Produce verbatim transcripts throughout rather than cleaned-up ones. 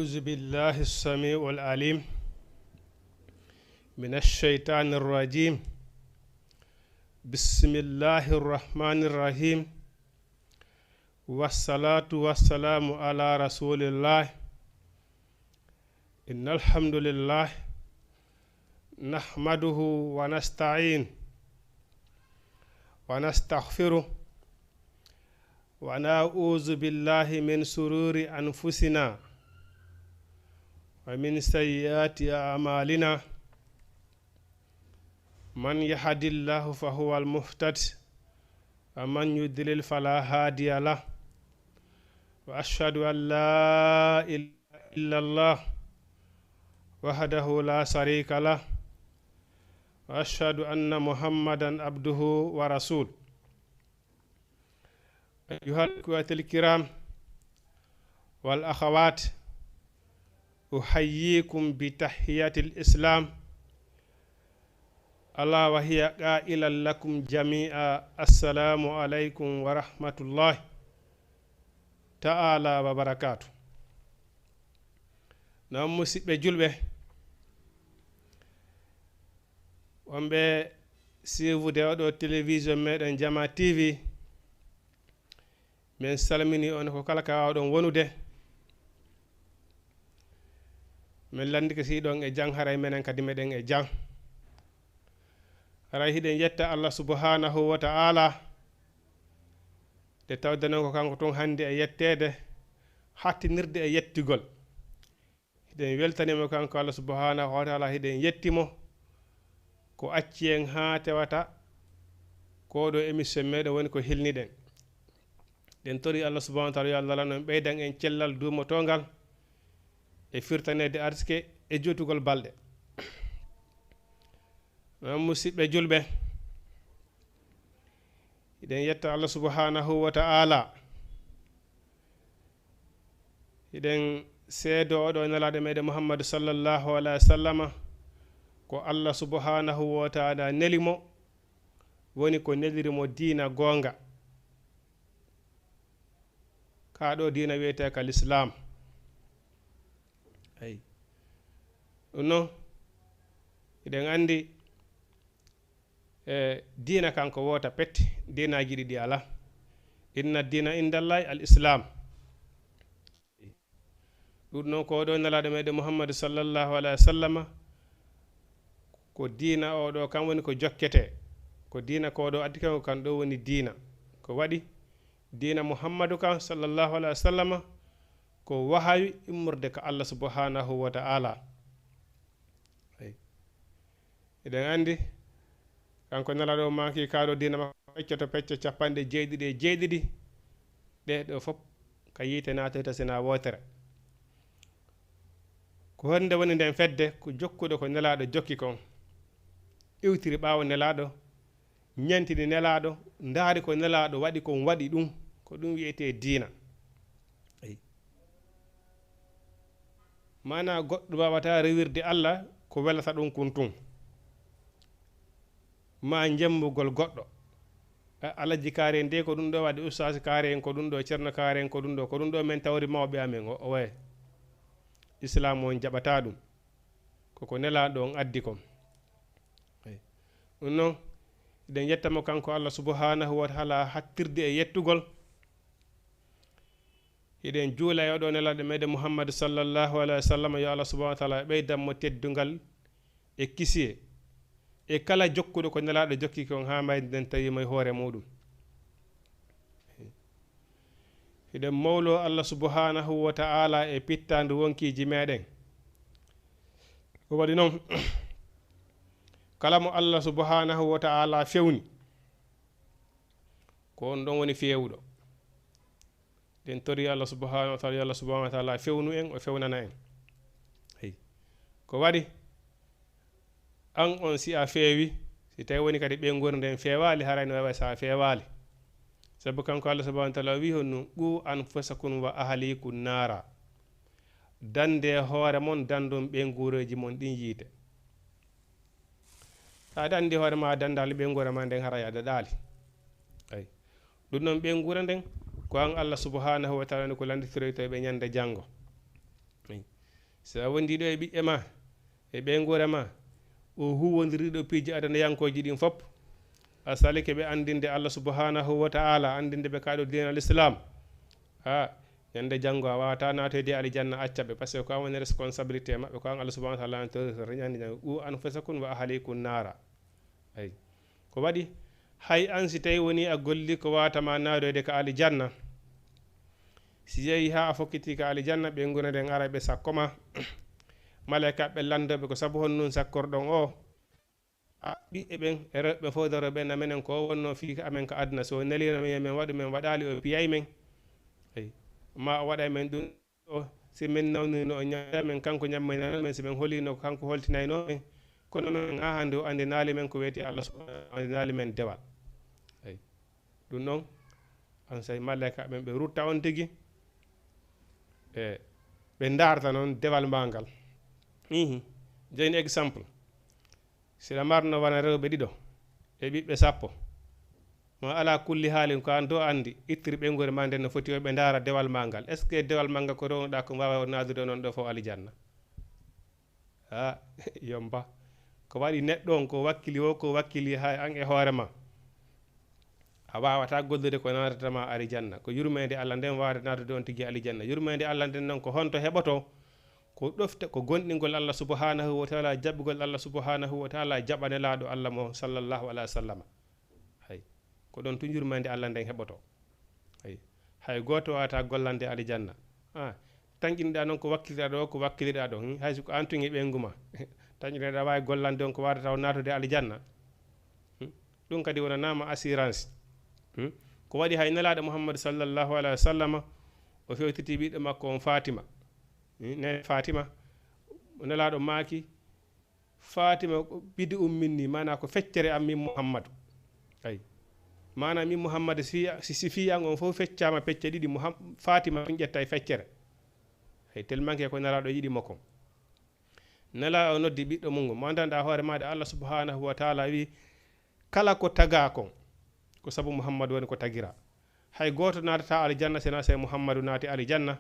أعوذ بالله السميع العليم من الشيطان الرجيم. بسم الله الرحمن الرحيم. والصلاة والسلام على رسول الله. إن الحمد لله نحمده ونستعين ونستغفره ونعوذ بالله من شرور أنفسنا ومن سيئات أعمالنا. من يهد الله فهو المهتد ومن يضلل فلا هادي له. وأشهد أن لا إله إلا الله وحده لا شريك له. وأشهد أن محمدا عبده ورسوله. أيها الإخوة الكرام والأخوات، أحييكم بتحية الإسلام، ألا وهي قائلا لكم جميعا: السلام عليكم ورحمة الله تعالى وبركاته. Non, musidɓe julɓe, wonɓe siivude oɗo télévision meɗen Jama T V, min salmini on ko kala ka waawɗon wonude. Min lanndike si ɗon e jam, haray menen kadi meɗen e jam. Haray hiɗen yetta Allah subhanahu wa ta'ala, nde tawde non ko kanko tun hannde e yetteede, hattinirde e yettigol. Hiɗen weltani mo kanko Allah subhanahu wa ta'ala, hiɗen yetti mo ko acci en haa tewata ko ɗo émission meɗen woni ko hilniɗen. Ɗen tori Allah subhanahu wa ta'ala yo Allah lanon ɓeydan en cellal duumotongal e firtaneede arsike e jotugol balɗe. Non, musidɓe julɓe, hiɗen yetta Allah subhanahu wa ta'ala. Hiɗen seedo oɗo nelaaɗo meɗen Muhammadu sallallahu alaihi wa sallama ko Allah subhanahu wa ta'ala neli mo, woni ko neliri mo diina goonga. Ka ɗo diina wiyetee ka Lislaam. Eyi. Ɗum noon, hiɗen anndi, e, diina kanko woota pet, diinaaji ɗiɗi alaa. Inna diina indallahi al Islam. Ɗum noon ko ɗo nelaaɗo meɗen Muhammadu sallallahu alaihi wa sallama, ko diina o ɗo kan woni ko jokketee. Ko diina ko ɗo addi kan, ko kan ɗo woni diina. Ko waɗi diina Muhammadu kan sallallahu alaihi wa sallama, ko wahayu immorde ka Allah subhanahu wa ta'ala. Eyi. Eɗen anndi, kanko nelaaɗo o maaki ka ɗo diina makko peccoto pecce capanɗe jeeɗiɗi e jeeɗiɗi, ɗe ɗo fof ka yiite naatoyta sinaa wootere. Ko honde woni nden fedde? Ko jokkuɗo ko nelaaɗo jokki kon, iwtiri ɓaawo nelaaɗo, ñantini nelaaɗo, ndaari ko nelaaɗo waɗi kon, waɗi ɗum, ko ɗum wiyetee diina. Eyi. Maanaa goɗɗo waawataa rewirde Allah ko welata ɗum kun tun. Maa jembugol goɗɗo. A-, Alhaji kaare nde ko ɗum ɗo waɗi, ustaas kaare en ko ɗum ɗo, ceerno kaare en ko ɗum ɗo, ko ɗum ɗo min tawri mawɓe amen o, o waye. Islaam on jaɓataa ɗum. Ko ko nelaaɗo on addi kon. Eyi. Ɗum noon, eɗen yetta mo kanko Allah subhanahu wa ta'ala hattirde e yettugol. Eɗen juula e oɗo nelaaɗo meɗen Muhammad sallallahu alaihi wa sallam, yo Allah subhanahu wa ta'ala ɓeydan mo teddungal e kisiyee. E kala jokkuɗo ko nelaaɗo jokki kon haa mayde nden tawi mo e hoore muɗum. Hiɗen mawlo Allah subhanahu wa ta'ala e pittaandu wonkiiji meɗen. Ko waɗi noon, kala mo Allah subhanahu wa ta'ala fewni, ko on ɗon woni feewuɗo. Ɗen tori Allah subhanahu wa ta'ala, yo Allah subhanahu wa ta'ala fewnu en, o fewnana en. Eyi. Ko waɗi, an on si a feewi, si tawi woni kadi ɓeynguure nden feewaali, haray no wawa si a feewaali. Sabu kanko Allah subhanahu wa ta'ala o wi'i honno, "Qu anfusakum wa ahlikum naara." Dande hoore mon, dandon ɓeynguureeji mon ɗin yiite. Sa dandi hoore ma, a dandaali ɓeynguure ma nden, haray a daɗaali. Ay. Ɗum noon ɓeynguure nden, ko an Allah subhanahu wa ta'ala ni ko lannditoyta ɓe ñande janngo. Ay. So a wondi ɗo e ɓiɓɓe ma, e ɓeynguure ma, o huwondiri ɗo piiji adanayankooji ɗin fof, a salike ɓe anndinde Allah subhanahu wa ta'ala, anndinde ɓe ka ɗo diina al-Islam. A, ñande janngo a waawata naatoyde alijanna, acca ɓe, parce que ko an woni responsabilité maɓɓe, ko an Allah subhanahu wa ta'ala an torata, ñande janngo, "Qu anfusakum wa ahlikum nara." Ay. Ko waɗi, hay an si tawi woni a golli ko waawata ma naatoyde ka alijanna, si yehi haa a fokkiti ka alijanna, ɓeynguure nden ara ɓe sakko ma. Malaykaaɓe lanndooɓe ko sabu honɗun sakkorɗon o? A, ɓiɓɓe ɓen e rewɓe fof darooɓe ɓen, na menen ko wonno fii ka amen ka aduna, so nelino men, men waɗu, men waɗaali, o piyay men. Ay. Ma o waɗay men ɗun o, si men nawnino o ñaamira men, kanko ñamminano men, si men holino ko kanko holtinayno men. Kono men haa hannde o anndinaali men ko wiyetee Allah subhanahu wa ta'ala, anndinaali men dewal. Ay. Ɗun ɗon, an say malaykaaɓe ɓen ɓe rutta on tigi, e ɓe ndaarta non dewal maa ngal. Ihi, jeyni exemple. Si ɗa marno wona rewɓe ɗiɗo e ɓiɓɓe sappo, ma ala kulli haalin ko an do anndi, ittir ɓeynguure ma nden no foti o ɓe ndaara dewal maa ngal. Est-ce que dewal maa ngal ko rewnuɗaa ko waawa o naadude non ɗo fof alijanna? A, yomba. Ko waɗi neɗɗo on ko wakkili o, ko wakkili hay an e hoore ma. A waawata gollude ko naatata ma alijanna. Ko yurmeende Allah nden waawata naatude on tigi alijanna. Yurmeende Allah nden non ko honto heɓoto? Ko ɗofte, ko gomɗingol Allah subhanahu wa ta'ala, jaɓugol Allah subhanahu wa ta'ala, jaɓa nelaaɗo Allah mo sallallahu alaihi wa sallam. Hay. Ko ɗon tun yurmeende Allah nden heɓoto. Hay. Hay gooto waawata gollande alijanna. A, tanƴiniɗaa non ko wakkiliɗaa ɗo, ko wakkiliɗaa ɗo. Hmm? Hay si ko an tun e ɓeyngu ma. Tanƴiniɗaa waawi gollande on ko waawata taw naatude alijanna. Hmm? Ɗum kadi wonanaama assurance. Hmm? Ko waɗi hay nelaaɗo Muhammad sallallahu alaihi wa sallama, o fewtiti ɓiɗɗo makko on Fatima. Hmm? Ne Fatima, nelaaɗo maaki, Fatima ko bidi um minni, maana ko feccere am min Muhammadu. Ay. Maana min Muhammadu si, si, si fii an on fof feccaama pecce ɗiɗi, Muham-, Fatima tun ƴetta e feccere. Ay, tellement que ko nelaaɗo yiɗi mo kon. Nelaaɗo o noddi ɓiɗɗo mum ngon. Mo anndanɗaa hoore maaɗa Allah subhanahu wa ta'ala wi, kala ko tagaa kon, ko sabu Muhammadu woni ko tagiraa. Hay gooto naatataa aljanna si wonaa say Muhammadu naati aljanna.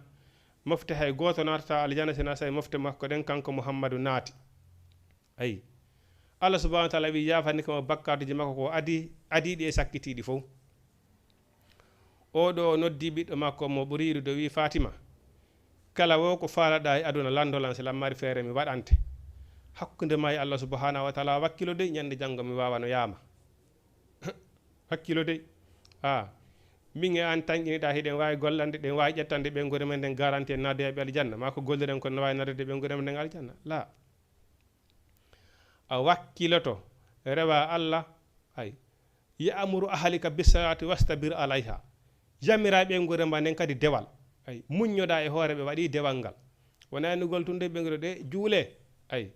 Mofte hay gooto naatataa aljanna si wonaa say mofte makko ɗen kanko Muhammadu naati. Ayi. Allah subhanahu wa ta'ala wi yaafani kamo bakkaatuji makko ko adi, adiiɗi e sakkitiiɗi fof. Oo ɗoo o noddi ɓiɗɗo makko mo ɓuri yiɗude, o wi, Fatima, kala wo ko faalaɗaa e aduna, lanndo lan, si lan mari feere mi waɗante. Hakkunde maa e Allah subhanahu wa ta'ala wakkilo de, ñande janngo mi waawanoyaama. Hakkilo dey. A, min e an tanƴiniɗaa, hiɗen waawi gollande, ɗen waawi ƴettande ɓeynguure men nden garanti en naadeyaaɓe aljanna, maa ko golliren kon no waawi naadede ɓeynguure men nden aljanna? La. A wakkiloto, rewa Allah, ay, ya'muru ahlaka bis-salati wastabir alayha. Yamira ɓeynguure ma nden kadi dewal. Ay, muññoɗaa e hoore ɓe waɗi dewal ngal. Wona annugol tun de ɓeynguure ɗe juule. Ay,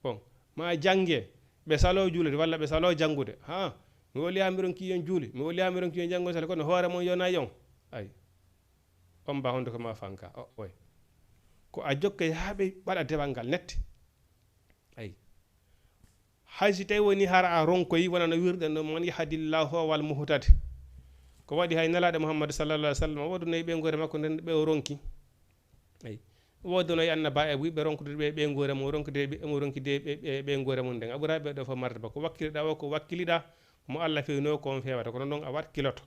bon, ma jannge, ɓe saloo juulude walla ɓe saloo janngude. Ha, mi woliyaama mi ronkii on juuli, mi woliyaama mi ronkii on janngo sali, kono hoore mon yonay on. Ay. On ba honduko ma fanka. O, oy. Ko a jokkay haa ɓe waɗa dewal ngal nette. Ay. Hay si tawi woni hara a ronkoyi, wona no wirɗen ɗo, "Man yahdillahu huwal muhtad." Ko waɗi hay Nelaaɗo Muhammadu sallallahu alaihi wa sallam, o waɗunoyi ɓeynguure makko nden ɓe o ronki. Ay. Wooduno e annabaaɓe ɓe ronkude ɓe ɓeynguure mum, ronkude ɓe, mo ronkude ɓe, ɓe, ɓeynguure mum nden. A ɓuraa ɓe ɗo fof martaba. Ko wakkiliɗaa o, ko wakkiliɗaa, mo Allah fewnoo ko on fewata. Kono noon a wakkiloto.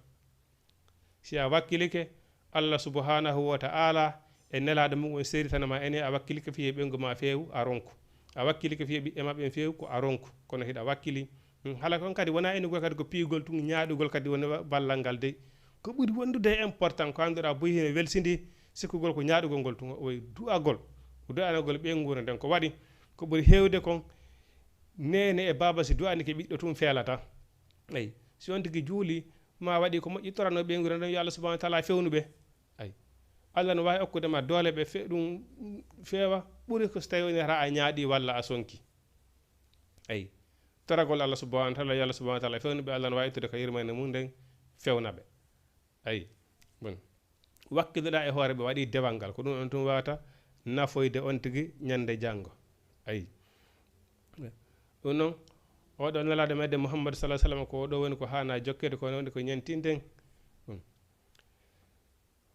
Si a wakkilike, Allah subhanahu wa ta'ala e Nelaaɗo mum on seeditana ma ene a wakkilike fii e ɓeyngu ma feewu, a ronku. A wakkilike fii e ɓiɓɓe ma ɓen feewu, ko a ronku. Kono hiɗa wakkili. Hmm, hala kon kadi wonaa enugol kadi ko piyugol tun, ñaaɗugol kadi woni wa-, ballal ngal dey. Ko ɓuri wondude e important ko annduɗaa buy hino welsindi sikkugol ko ñaaɗugol ngol tun, o du'agol. Ko du'anagol ɓeynguure nden ko waɗi. Ko ɓuri heewde kon neene e baaba si du'anike ɓiɗɗo tun feelata. Eyi, si on tigi juuli, ma waɗi ko moƴƴi, torano ɓeynguure nden yo Allah subhanahu wa ta'ala fewnu ɓe. Ay. Allah no waawi okkude ma doole ɓe fe-, ɗum feewa, ɓuri ko so tawi woni hara a ñaaɗi walla a sonki. Ay. Toragol Allah subhanahu wa ta'ala, yo Allah subhanahu wa ta'ala fewnu ɓe, Allah no waawi ittude ko yurmeende mum nden fewna ɓe. Ay. Bon. Wakkiloɗaa e hoore ɓe waɗi dewal ngal. Ko ɗum on tun waawata nafoyde on tigi ñande janngo. Ay. Ɗum noon, oɗo Nelaaɗo meɗen Muhammadu sallallahu alaihi wa sallam, ko oɗo woni ko haana jokkeede, ko woni ko ñantinten. Ɗum.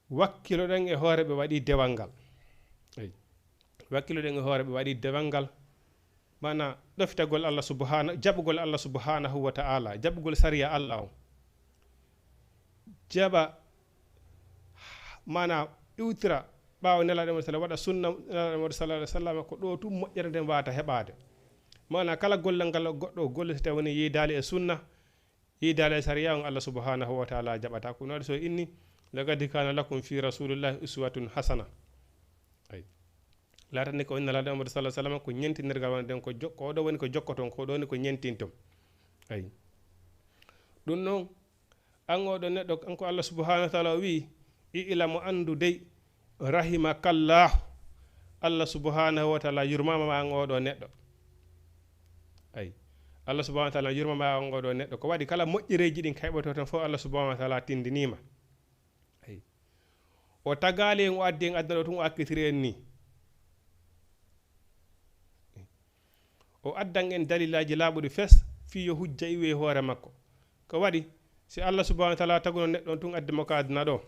Wakkiloɗen e hoore ɓe waɗi dewal ngal. Eyi. Wakkiluɗen e hoore ɓe waɗi dewal ngal, mana ɗofitagol Allah subhana, jaɓugol Allah subhanahu wa ta'ala, jaɓugol sariya Allah on. Jaɓa, mana iwtira ɓaawo Nelaaɗo Muhammad sallallahu, waɗa sunna Nelaaɗo Muhammad sallallahu alaihi wasallam, ko ɗo tun moƴƴere nden wata heɓaade. Mana kala gollal ngal goɗɗo golli so tawi woni yiidaali e sunna, yiidaali e sariya on, Allah subhanahu wa ta'ala jaɓata. Ko ɗum waɗi so inni, "Laqad kana lakum fi rasulillahi uswatun hasana." Ay. Laatani ko Nelaaɗo Muhammad sallallahu alaihi wasallam ko ñentinirgal wonde ko jokko, oɗo woni ko jokkoton, ko ɗo woni ko ñentinton. Ay. Ɗum noon, an oɗo neɗɗo, kanko Allah subhanahu wa ta'ala o wi'i, "I'lamu, anndu dey, rahimakallah, Allah subhanahu wa ta'ala yurmama ma an oɗo neɗɗo." Ay. Allah subhanahu wa ta'ala yurmama an oɗo neɗɗo. Ko waɗi kala moƴƴereeji ɗin kayɓototon fof Allah subhanahu wa ta'ala tindinima. Ay. O tagaali en, o addi en aduna ɗo tun, o akkitiri en ni. O addan en dalilaaji laaɓuɗi fes fii yo hujja iwe hoore makko. Ko waɗi, si Allah subhanahu wa ta'ala taguno neɗɗo on tun addi mo ka aduna ɗo,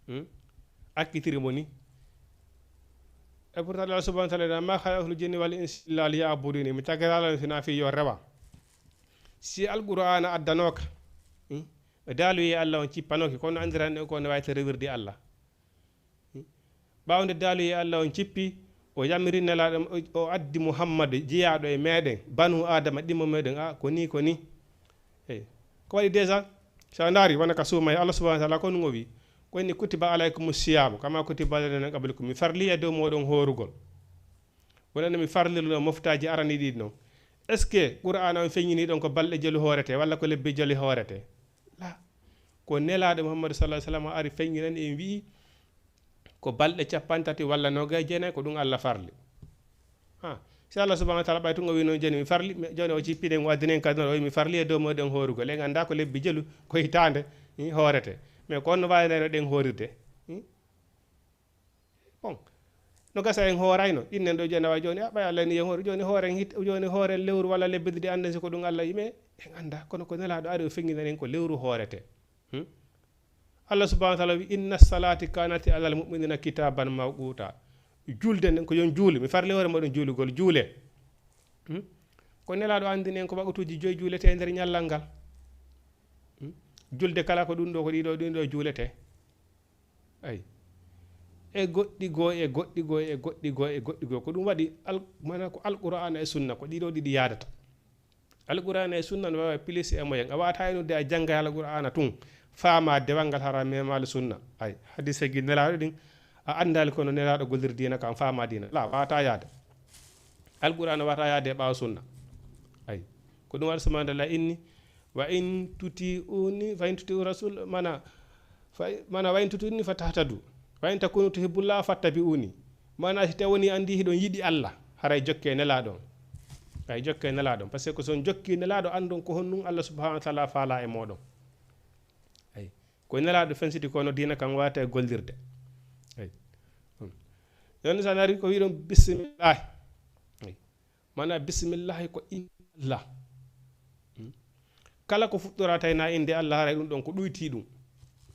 hmm? Akkitiri mo ni. E pourtant Allah subhanahu wa ta'ala, "Ma khalaqtul jinna wal insa illa liya'buduni." Mi tagaraala on sina fii yo rewa. Si Alqur'aana addanooka, hmm? Daalu ye Allah on cippanoke, kono andiran en ko ne wayta rewirde Allah. Ɓaawo nde daalu e Allah on cippi, o yamiri Nelaaɗo, o, o addi Muhammadu, jeyaaɗo e meɗen, banu Adama, ɗimmo meɗen, a, ko ni, ko ni. Eyi. Ko waɗi déjà, so a ndaari, wona ka suuma e Allah subhanahu wa ta'ala, ko ɗum o wi, ko inni, "Kutiba alaykumu siyamu, kama kutiba alladhina min qablikum." Mi farli e dow moɗon hoorugol. Wonande mi farlirno moftaaji arani ɗiɗi non. Est-ce que Qur'aana on feññini ɗon ko balɗe jelu hoorete, walla ko lebbi jelu hoorete? La. Ko Nelaaɗo Muhammadu sallallahu alaihi wasallam ari feññinani en wi'i, ko balɗe capanɗe tati walla noogay e jeenayi ko ɗum Allah farli. Ha. Si Allah subhanahu wa ta'ala ɓay tun o wi noon jooni mi farli, mi, jooni o cippinen o addinen kadi noon o wi mi farli e dow moɗon hoorugol. En annda ko lebbi jelu, ko hitaande, hmm, hoorete. Mais ko honno waawi no ɗen hoorirde? Hmm? Bon. No gasa en hoorayno, innen ɗo jooni, awa jooni, a ɓay Allah ni en hoori, jooni hooren hit, jooni hooren lewru walla lebbi ɗiɗi, annden si ko ɗum Allah yime, en annda, kono ko Nelaaɗo ari o feññinani en ko lewru hoorete. Hmm? Allah subhanahu wa ta'ala wi, "Inna salati kanati alal mu'minina kitaban mawquta." Julde nden ko yon juulu, mi farli hoore moɗon juulugol, juule. Hmm? Ko Nelaaɗo anndini en ko waqtuuji joyi juuletee e nder ñallal ngal. Hmm? Julde kala ko ɗum ɗo, ko ɗiɗo, ɗum ɗo juuletee. Ay. E goɗɗi goo, e goɗɗi goo, e goɗɗi goo, e goɗɗi goo. Ko ɗum waɗi al-, mana ko Alqur'aana e Sunna, ko ɗiɗo ɗiɗi yaadata. Alqur'aana e Sunna no waawi plus e moyen. A waawata e nodde a jannga Alqur'aana tun, faama dewal ngal hara memaali Sunna. Ay, hadiseeji Nelaaɗo ɗin, a anndaali kono Nelaaɗo golliri diina kan, faama diina. La, waawata yaade. Alqur'aana waawata yaade e ɓaawo Sunna. Ay. Ko ɗum waɗi subhanahu wa ta'ala inni, "Wa in tuti'uni, fa in tuti'u rasul," mana, fa, mana, "Wa in tuti'uni fa tahtadu. Wa in takunu tuhibbullah fattabi'uni." Mana, si tawi woni anndi hiɗon yiɗi Allah, haray jokke Nelaaɗo on. Ay jokke Nelaaɗo on. Parce que so on jokki Nelaaɗo, anndon ko honɗum Allah subhanahu wa ta'ala faala e moɗon. Ay. Ko Nelaaɗo fensiti kono diina kan waawata e gollirde. Ay. Hmm. Yon sa nari ko wiɗon bismillah. Ay. Mana bisimillahi ko innde Allah. Hmm? Kala ko fuɗɗorata e na innde Allah, haray ɗum ɗon ko ɗoytii ɗum.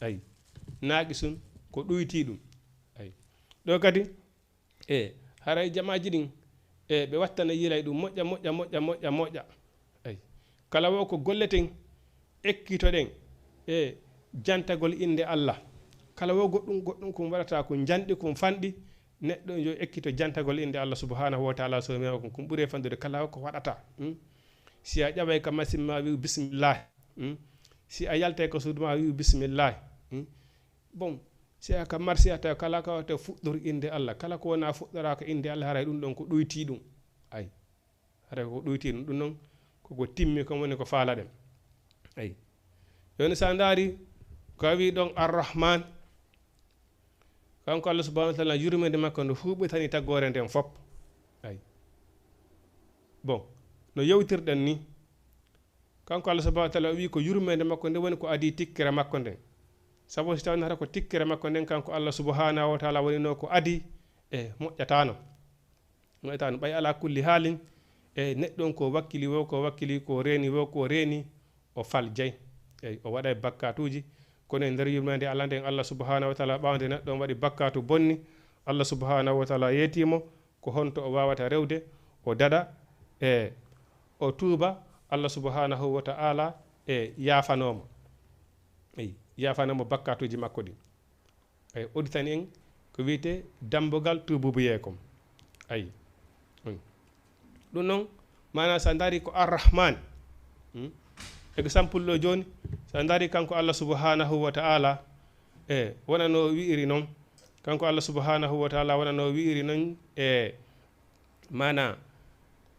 Ay. Naaqisun ko ɗoytii ɗum. Ay. Ɗo kadi, e, haray jamaaji ɗin, e, ɓe wattana yilay ɗum moƴƴa, moƴƴa, moƴƴa, moƴƴa, moƴƴa. Ay. Kala wo ko golleten, ekkitoɗen e jantagol innde Allah. Kala wo goɗɗum, goɗɗum ko waɗata ko njanɗi, ko fanɗi, neɗɗo yo ekkito jantagol innde Allah subhanahu wa ta'ala, so mewa kon, kon ɓuri e fanɗude kala ko waɗata. Hmm? Si a ƴaway ka masin ma wi'u bismillah. Hmm? Si a yaltay ka suudu ma wi'u bismillah. Hmm? Bon, si a ka marsi a tawi kala ko waɗata fuɗɗor innde Allah, kala ko wona fuɗɗoraaka innde Allah, haray ɗum ɗon ko ɗoytii ɗum. Ay. Haray ko ɗoytii ɗum, ɗum noon koko timmi, ko woni ko faalaɗen. Ay. Jooni so a ndaari ko a wii ɗon Arrahman, kanko Allah subhanahu wa ta'ala, yurmeende makko nde huuɓitani taggoore nden fop. Ay. Bon, no yewtirɗen ni, kanko Allah subhanahu wa ta'ala o wii ko yurmeende makko nde woni ko adii tikkere makko nden. Sabu si tawno hara ko tikkere makko nden kanko Allah subhanahu wa ta'ala wonino ko adii, e moƴƴataano. Moƴƴataano. Ɓay ala kulli haalin, e neɗɗo on ko wakkili wo, ko wakkili, ko reeni wo, ko reeni, o fal jey. Eyi, o waɗay bakkaatuuji. Kono e nder yurmeende Allah nden, Allah subhanahu wa ta'ala ɓaawde neɗɗo on waɗi bakkaatu bonni, Allah subhanahu wa ta'ala yeetii mo, ko honto o waawata rewde, o daɗa, e o tuuba Allah subhanahu wa ta'ala, e yaafanoo mo. Eyi, yaafanoo mo bakkaatuuji makko ɗin. Eyi, o udditani en ko wiyetee dammbugal tuubuubuyee kon. Ayi. Mm. Ɗum noon, maanaa, so a ndaari ko Arrahman. Mm. Exemple ɗo jooni, so a ndaari kanko Allah subhanahu wa ta'ala, e wona no wi'iri noon, kanko Allah subhanahu wa ta'ala wona no wi'iri noon, e maanaa,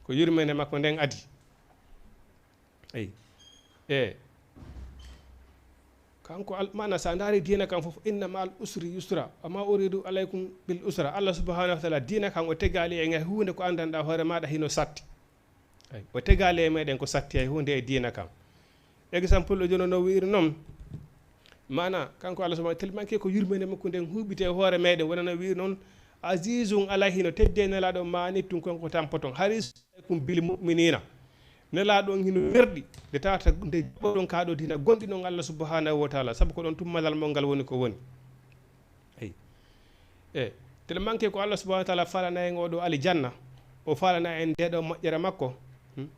ko yurmeende makko nden adi. Eyi. E kanko al-, maanaa, so a ndaari diina kan fof, "Inna ma'al usri yusra, wa ma uridu alaykum bil usra." Allah subhanahu wa ta'ala, diina kan o tegaali en hay huunde ko anndanɗaa hoore maaɗa hino satti. Eyi. O tegaali e meɗen ko satti hay huunde e diina kan. Exemple o jono no wi'iri noon, maanaa, kanko Allah subhanahu, tellement que ko yurmeende makko nden huuɓitee hoore meɗen, wona no wi'iri noon, "Azizun alayhi", no teddee Nelaaɗo, "ma anittum", kanko tampoton, "harisun alaykum bil mu'minina." Nelaaɗo on hino werɗi, nde tawata nde jaɓoɗon kaa ɗo diina, gonɗinon Allah subhanahu wa ta'ala, sabu ko ɗon tummalal mon ngal woni ko woni. Eyi. E tellement que ko Allah subhanahu wa ta'ala faalana en oo ɗoo aljanna, o faalana en ndee ɗoo moƴƴere makko. Hmm?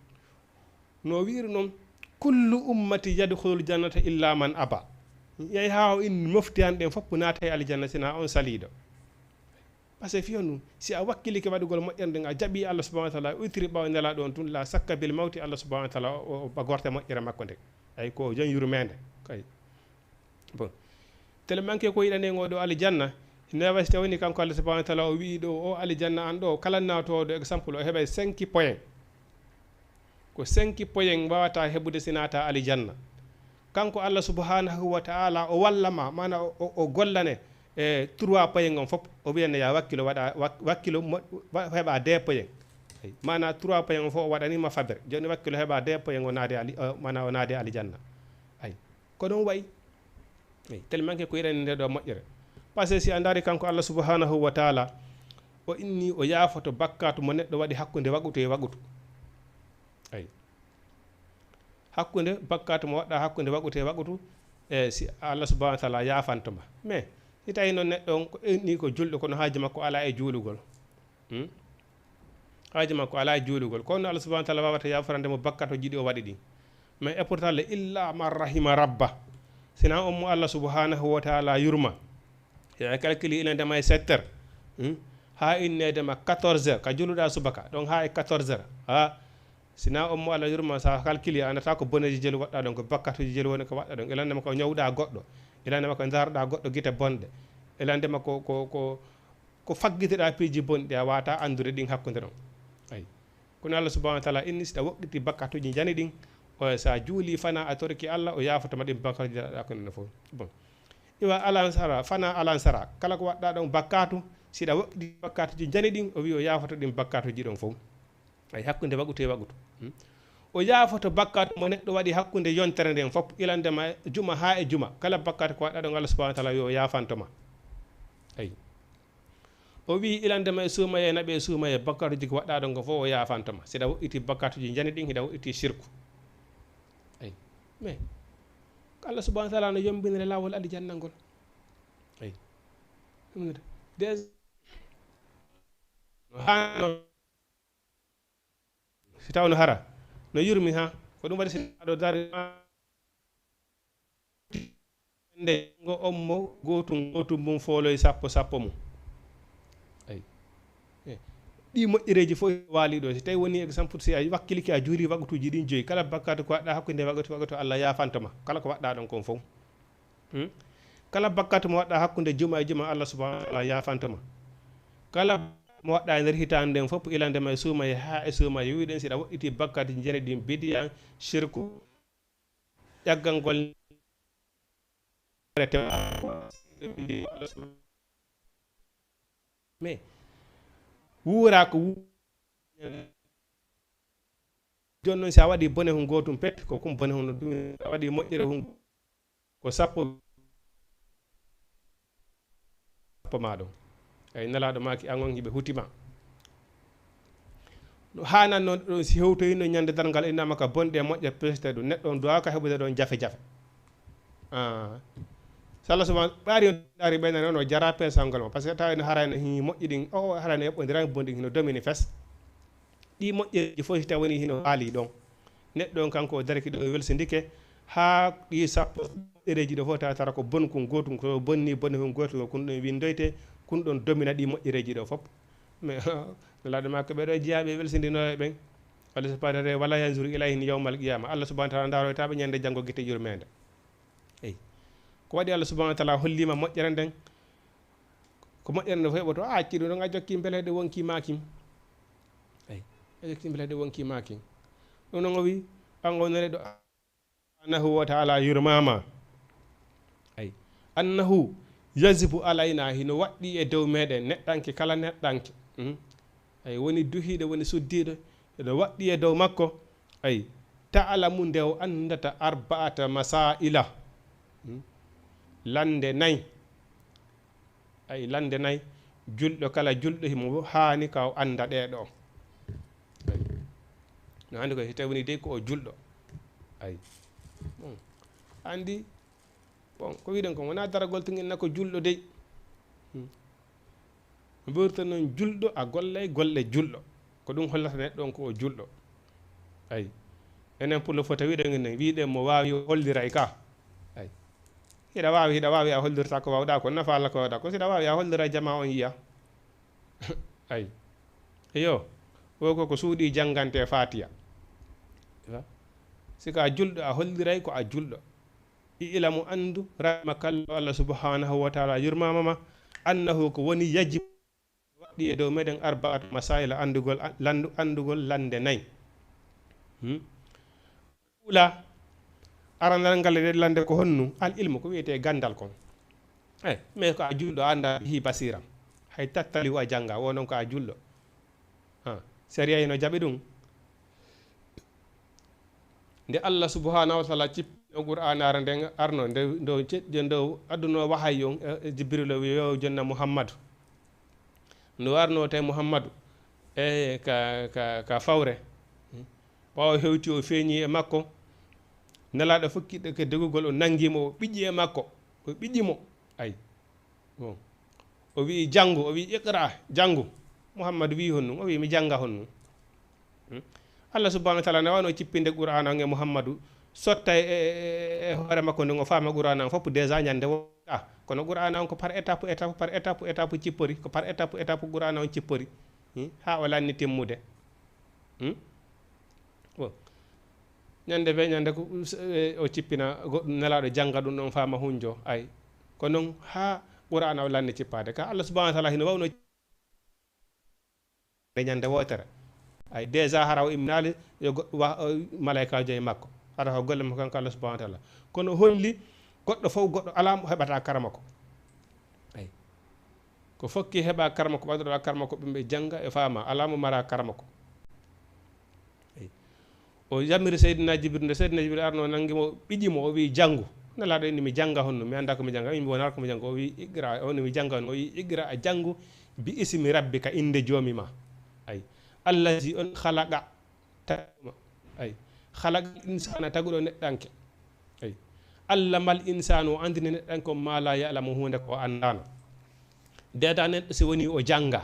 No wi'iri noon, "Kullu ummati yadkhulul jannata illa man aba." Yehi haa o inni mofti an ɗen fof naata e aljanna, sinaa on saliiɗo. Parce que fiyon ɗum, si a wakkilike waɗugol moƴƴere nden, a jaɓi Allah subhanahu wa ta'ala, o ittiri ɓaawo Nelaaɗo on tun, la sakka bil mawti, Allah subhanahu wa ta'ala o, o, o gorta moƴƴere makko nde. Ay ko o jon yurmeende. Kay. Bon. Tellement que ko yiɗani en oo ɗoo aljanna, newa si tawni kanko Allah subhanahu wa ta'ala o wi'i ɗoo, o aljanna an ɗoo, kala naatooɗo, exemple, o heɓay cinq points. Ko cinq points wawata heɓude si naata aljanna. Kanko Allah subhanahu wa ta'ala o walla ma, maanaa o, o, o gollane e trois points on fof, o wiyane ya wakkilo waɗa, wak-, wakkilo mo-, wa-, heɓa deux points. Eyi, maanaa trois points on fof o waɗanima faber. Jooni wakkilo heɓa deux points o naade ali-, o, maanaa o naade aljanna. Ayi, ko ɗon wayi. Eyi, tellement que ko yiɗani nde ɗoo moƴƴere. Parce que si a ndaari kanko Allah subhanahu wa ta'ala, o inni o yaafoto bakkaatu mo neɗɗo waɗi hakkunde waqutu e waqutu. Ayi. Hakkunde bakkaatu mo waɗɗa hakkunde waqutu e waqutu, e si Allah subhanahu wa ta'ala yaafanto ma. Mais si tawi noon neɗɗo on ko inni ko julɗo, kono haaju makko alaa e juulugol. Hmm? Haaju makko alaa e juulugol. Ko honno Allah subhanahu wa ta'ala wawata yaaforande mo bakkaatuuji ɗi o waɗi ɗin? Mais et pourtant le, "Illa man rahima rabba." Sinaa on mo Allah subhanahu wa ta'ala yurma. Ya calcule ina ndema e sept heures. Hmm? Haa inneede ma quatorze heures. Ka juluɗa subaka. Donc haa e quatorze heures. Ha, sinaa on mo Allah yurma, sa calcule, a anndataa ko boneeji jelu waɗɗa ɗon, ko bakkaatuuji jelu woni ko waɗɗa ɗon. Ila ndema ko ñawɗa goɗɗo. Ila ndema ko ndaroɗa goɗɗo gite bonɗe. Ila ndema ko, ko, ko, ko faggitiɗa piiji bonɗi, a wata anndude ɗin hakkunde ɗon. Ayi. Kono Allah subhanahu wa ta'ala inni, si ɗa woɗɗiti bakkaatuuji njani ɗin, o, sa juuli fana a torki Allah, o yaafoto ma ɗin bakkaatuuji ɗa ko ɗen fof. Bon. Iwa alansara, fana alansara. Kala ko waɗɗa ɗon bakkaatu, si ɗa woɗɗiti bakkaatuuji njani ɗin, o wi o yaafoto ɗin bakkaatuuji ɗon fof. Ay hakkunde waqutu e waqutu. Hmm? O yaafoto bakkaatu mo neɗɗo waɗi hakkunde yontere nden fof, ilande ma juma haa e juma. Kala bakkaatu ko waɗɗa ɗon Allah subhanahu wa ta'ala wi o yaafanto ma. Ayi. O wi ilande ma e suumaye, naɓe e suumaye, bakkaatuuji ko waɗɗa ɗon ko fof o yaafanto ma. Si ɗa woɗɗiti bakkaatuuji njani ɗin, hiɗa woɗɗiti shirku. Ayi. Mais Allah subhanahu wa ta'ala no yombinire laawol aljanna ngol. Ayi. Ɗum ne, des-, no haano, si tawno hara no yurmi ha, ko ɗum waɗi si aɗo dari ma nde ngo ommo gootum gootum mum fooloy sappo sappo mum. Ayi. Eh. Ɗi moƴƴereeji fof waali ɗo. Si tawi woni exemple, si a wakkilike a juuli waqutuuji ɗin joyi, kala bakkaatu ko waɗɗa hakkunde waqutu waqutu Allah yaafanto ma. Kala ko waɗɗa ɗon kon fof. Hmm? Kala bakkaatu mo waɗɗa hakkunde juma e juma Allah subhanahu wa ta'ala yaafanto ma. Kala mo waɗɗa e nder hitaande nden fof ilande ma e suumaye haa e suumaye. Wiɗen si ɗa woɗɗiti bakkaatu jene ɗin bidiya, shirku, ƴaggangol. Mais wuura ko wu-, jooni noon si a waɗi bone hun gootum pet, ko kum bone hun ɗum, a waɗi moƴƴere hun ko sappo, sappo ma ɗum. Ay Nelaaɗo maaki an on hiɓe hutima. No haananno ɗum si hewtoyino ñande darngal innama ka bonɗe e moƴƴe pesete ɗum. Neɗɗo on duwaaka heɓude ɗon jafe-jafe. Ah. So Allah subhanahu ɓaari on, ndaari ɓen nani on, o jara pensangol ma. Parce que tawa ene harayno hi moƴƴi ɗin, o harayno eɓɓondiran bonɗi hino domini fes. Ɗi moƴƴereji fof si tawi woni hino haali ɗon. Neɗɗo on kanko o dariki ɗo, o welsindike, haa ɗi sappo moƴƴereji ɗo fof tawa tara ko bon kun gootun, ko bonni bonni kun gootun, kun ɗon windoyte, kun ɗon domina ɗi moƴƴereji ɗo fof. Mais, Nelaaɗo makko ɓe ɗo jeyaa ɓe welsindinooɓe ɓen. Allah subhanahu wa ta'ala, "Wala yanzuru ilayhim yawmal qiyama." Allah subhanahu wa ta'ala ndaaroyta ɓe ñande janngo gite yurmeende. Eyi. Ko waɗi Allah subhanahu wa ta'ala hollima moƴƴere nden. Ko moƴƴere nden fof heɓoto. A acci ɗum ɗon, a jokki mbeleɗe wonki makin. Eyi. A jokki mbeleɗe wonki makin. Ɗum ɗon o wi, an o nani ɗo subhanahu wa ta'ala yurmama. Eyi. Annahu yajibu alayna, hino waɗɗi e dow meɗen, neɗɗanke kala neɗɗanke. Hmm? Eyi, woni duhiiɗo, woni suddiiɗo, ene waɗɗi e dow makko. Eyi, ta'lamu, nde o anndata arba'ata masaila. Hmm? Lande nayi. Eyi, lande nayi. Julɗo kala julɗo himo haani ka o annda ɗee ɗoo. Eyi. No anndi ko, si tawi woni dey ko o julɗo. Eyi. Bon. Anndi, bon, ko wiɗen kon, wonaa daragol tun inna ko julɗo dey. Hmm. Mbirta noon julɗo, a gollay golle julɗo. Ko ɗum hollata neɗɗo on ko o julɗo. Ayi. Enen pullo fota wiɗen enen, wiɗen mo waawi holliray ka. Ayi. Hiɗa waawi, hiɗa waawi, a hollirta ko waawɗa ko, nafa Allah ko waawɗa ko. Siɗa waawi, a hollira jama on yiya. Ayi. Iyo. O ko, ko suuɗi janngante Fatiya. Sika a julɗo, a holliray ko a julɗo. I'lamu, anndu, rahimakallahu, Allah subhanahu wa ta'ala yurmama ma, annahu, ko woni, yajib, waɗɗi e dow meɗen, arba'atu masaila, anndugol, a-, lanndu-, anndugol lande nayi. Hmm? Ula, aranal ngal e lande ko honnu? Al ilmu, ko wiyetee ganndal kon. Eh, mais ko a julɗo, a annda bihi basiran. Hay tattali wo a jannga, wo non ko a julɗo. Ha, sariya ino jaɓi ɗum. Nde Allah subhanahu wa ta'ala cippino Qur'aanaare nden arno, nde, ndo ce-, nde ndo adduno wahayi on, eh, Jibril o wi, "Yo jonna Muhammadu." Ndo arno tawi Muhammadu, eh, ka, ka, ka fawre. Ɓaawo hewti o feeñi e makko, Nelaaɗo fof kiɗɗo ke dogugol, o nangi mo, o ɓiƴƴi e makko, o ɓiƴƴi mo. Ay. Bon. O wi'i, "Janngu," o wi'i, "Iqra, janngu." Muhammadu wi'i honɗum? O wi'i, "Mi jannga honɗum." Hmm? Allah subhanahu wa ta'ala na wano cippinde Qur'aana on e Muhammadu, sotta e, e, e, e hoore makko nden, o faama Qur'aana on fof déjà ñande wo-, ah, kono Qur'aana on ko par étape, étape, par étape, étape cippori, ko par étape, étape Qur'aana on cippori. Hmm? Haa o lanni timmude. Hmm? Bon. Ñande be ñande ko, eh, o cippina goɗɗum, Nelaaɗo jannga ɗum ɗon faama hunjo. Ay. Ko non haa Qur'aana o lanni cippaade. Ka Allah subhanahu wa ta'ala hino wawno nde ñande wootere. Ay, déjà hara o imminaali yo goɗɗo wa-, o, malaykaajo e makko. Hara ko golle makko kanko Allah subhanahu wa ta'ala. Kono holli goɗɗo fof, goɗɗo alaa mo heɓata karama ko. Ay. Ko fokki heɓa karama ko, ɓadroɗa karama ko, ɓe ɓe jannga e faama. Alaa mo mara karama ko. Ay. O yamiri Seydina Jibril, nde Seydina Jibril arno, nangi mo, ɓiƴi mo, o wi'i, "Janngu." Nelaaɗo inni, "Mi jannga honno, mi annda ko mi jannga." O wi'i, "Mi wonaa ko mi jannga." O wi'i, "Iqra." O wi'i, "Mi jannga honno." O wi'i, "Iqra, a janngu, bi ismi rabbika, innde joomi ma." Ay. Allazi on khalaqa, tagɗo ma. Ay. Khalaqa insana, taguɗo neɗɗanke. Ay. Allamal insanu, o anndini neɗɗanke on ma la ya'lamu, huunde ko o anndaano. Deeda neɗɗo si woni o jannga.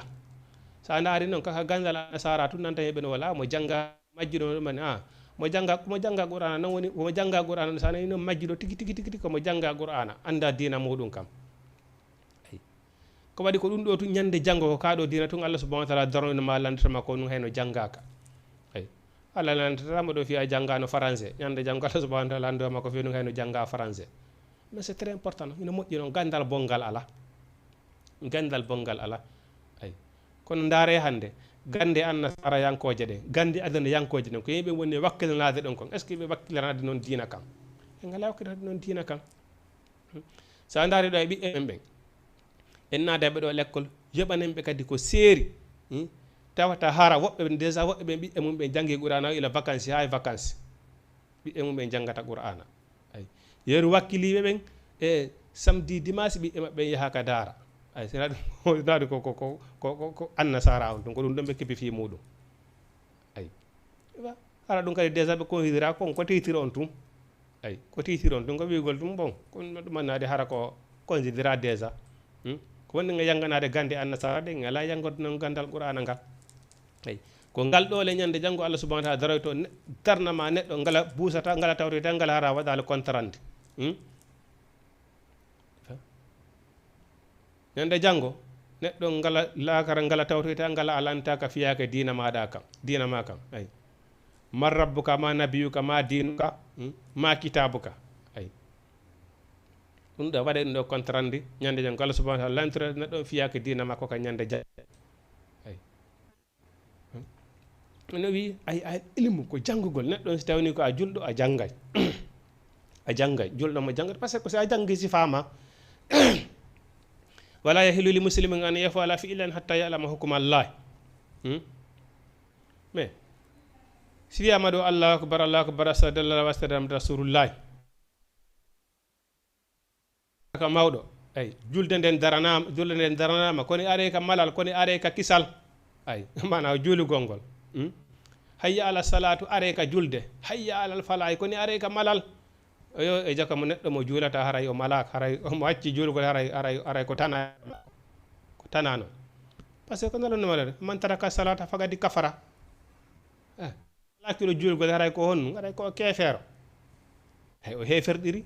Sa ndaari noon, kaka ganndal Annasaara tun nanta yimɓe no wala, mo jannga majjuɗo ɗum en, ah, mo jannga, mo jannga Qur'aana, non woni, mo jannga Qur'aana, sa nani noon majjuɗo tigi, tigi, tigi, tigi, ko mo jannga Qur'aana, annda diina muɗum kam. Ay. Ko waɗi ko ɗum ɗo tun ñande janngo ko kaa ɗo diina tun Allah subhanahu wa ta'ala darno ma lanndata ma ko ɗum hayno janngaaka. Ay. Allah lanndata ma ɗo fiya janngaano français. Ñande janngo Allah subhanahu wa ta'ala lanndata ma ko fiya ɗum hayno jannga français. Mais c'est très important. Ina moƴƴi noon, ganndal bonngal alaa. Ganndal bonngal alaa. Ay. Kono ndaare hannde, gannde Annasaara yankooje ɗen, gannde aduna yankooje ɗen, ko yimɓe woni wakkilanaade ɗon kon. Est-ce que ɓe wakkilanaade noon diina kan? Ɓe ngalaa wakkilanaade noon diina kan. Hmm? So a ndaari ɗo e ɓiɓɓe men ɓen, en naada ɓe ɗo lekkol, yoɓanen ɓe kadi ko seeri. Hmm? Tawata hara woɓɓe ɓen, déjà woɓɓe ɓen ɓiɓɓe mum ɓen janngi Qur'aana o ila vacances, haa e vacances. Ɓiɓɓe mum ɓen janngata Qur'aana. Ay. Yeru wakkiliiɓe ɓen, e samedi, dimanche, ɓiɓɓe maɓɓe ɓen yaha ka daara. Ay, sina ɗum, sina ɗum ko, ko, ko, ko, ko, ko Annasaara on tun, ko ɗum ɗon ɓe keɓi fii muɗum. Ay. Hara ɗum kadi déjà ɓe considéra kon ko teytiri on tun. Ay, ko teytiri on tun, ko wi'ugol ɗum, bon, ko ɗum ɗum annaade hara ko, Considéra déjà. Hmm? Ko wonde nga yannganaade gannde annasara ɗe, ngala yanngorde noon ganndal Qur'aana ngal. Eyi. Ko ngal ɗoole ñande janngo Allah subhanahu wa ta'ala daroyto ne-, darna ma neɗɗo ngala buusata, ngala tawtoyta, ngala hara waɗaali kontarande. Hmm? Ñande janngo, neɗɗo ngala laakara ngala tawtoyta, ngala alanta ka fiyaake diina maɗa kan, diina ma kan. Eyi. Ma rabbuka, ma nabiyuka, ma diinuka, hmm? Ma kitabuka. Eyi. Ɗum ɗo waɗa ɗum ɗo kontarandi, ñande janngo Allah subhanahu wa ta'ala lantira neɗɗo fiyaake diina makko ka ñande janngo. Eyi. No wi, ay, ay, ilmu ko janngugol. Neɗɗo on, si tawni ko a julɗo, a janngay. A janngay. Julɗo mo janngata, parce que si a janngi si faama. Wala yahillu li muslimin an yaf'ala fi'lan hatta ya'lama hukma Allah. Hmm? Mais, si wiyama ɗo, "Allahu akbar, Allahu akbar, ashhadu an la ilaha illallah, ashhadu anna Muhammadan rasulullah." Ka mawɗo. Eyi, julde nden daranama, julde nden daranama, kono arey ka malal, kono arey ka kisal. Eyi, mana juulugol ngol. Hmm? Hayya ala salatu, arey ka julde. Hayya ala falahi, kono arey ka malal. Oyo, e jaka mo neɗɗo mo juulata, haray o malak, haray o mo acci juulugol, haray, haray, haray ko tana, ko tanano. Parce que ko nalon malal, "Man taraka salata faqad kafara." Eh, lakiɗo juulugol, haray ko honnu, haray ko keefeero. Hay o heeferɗiri.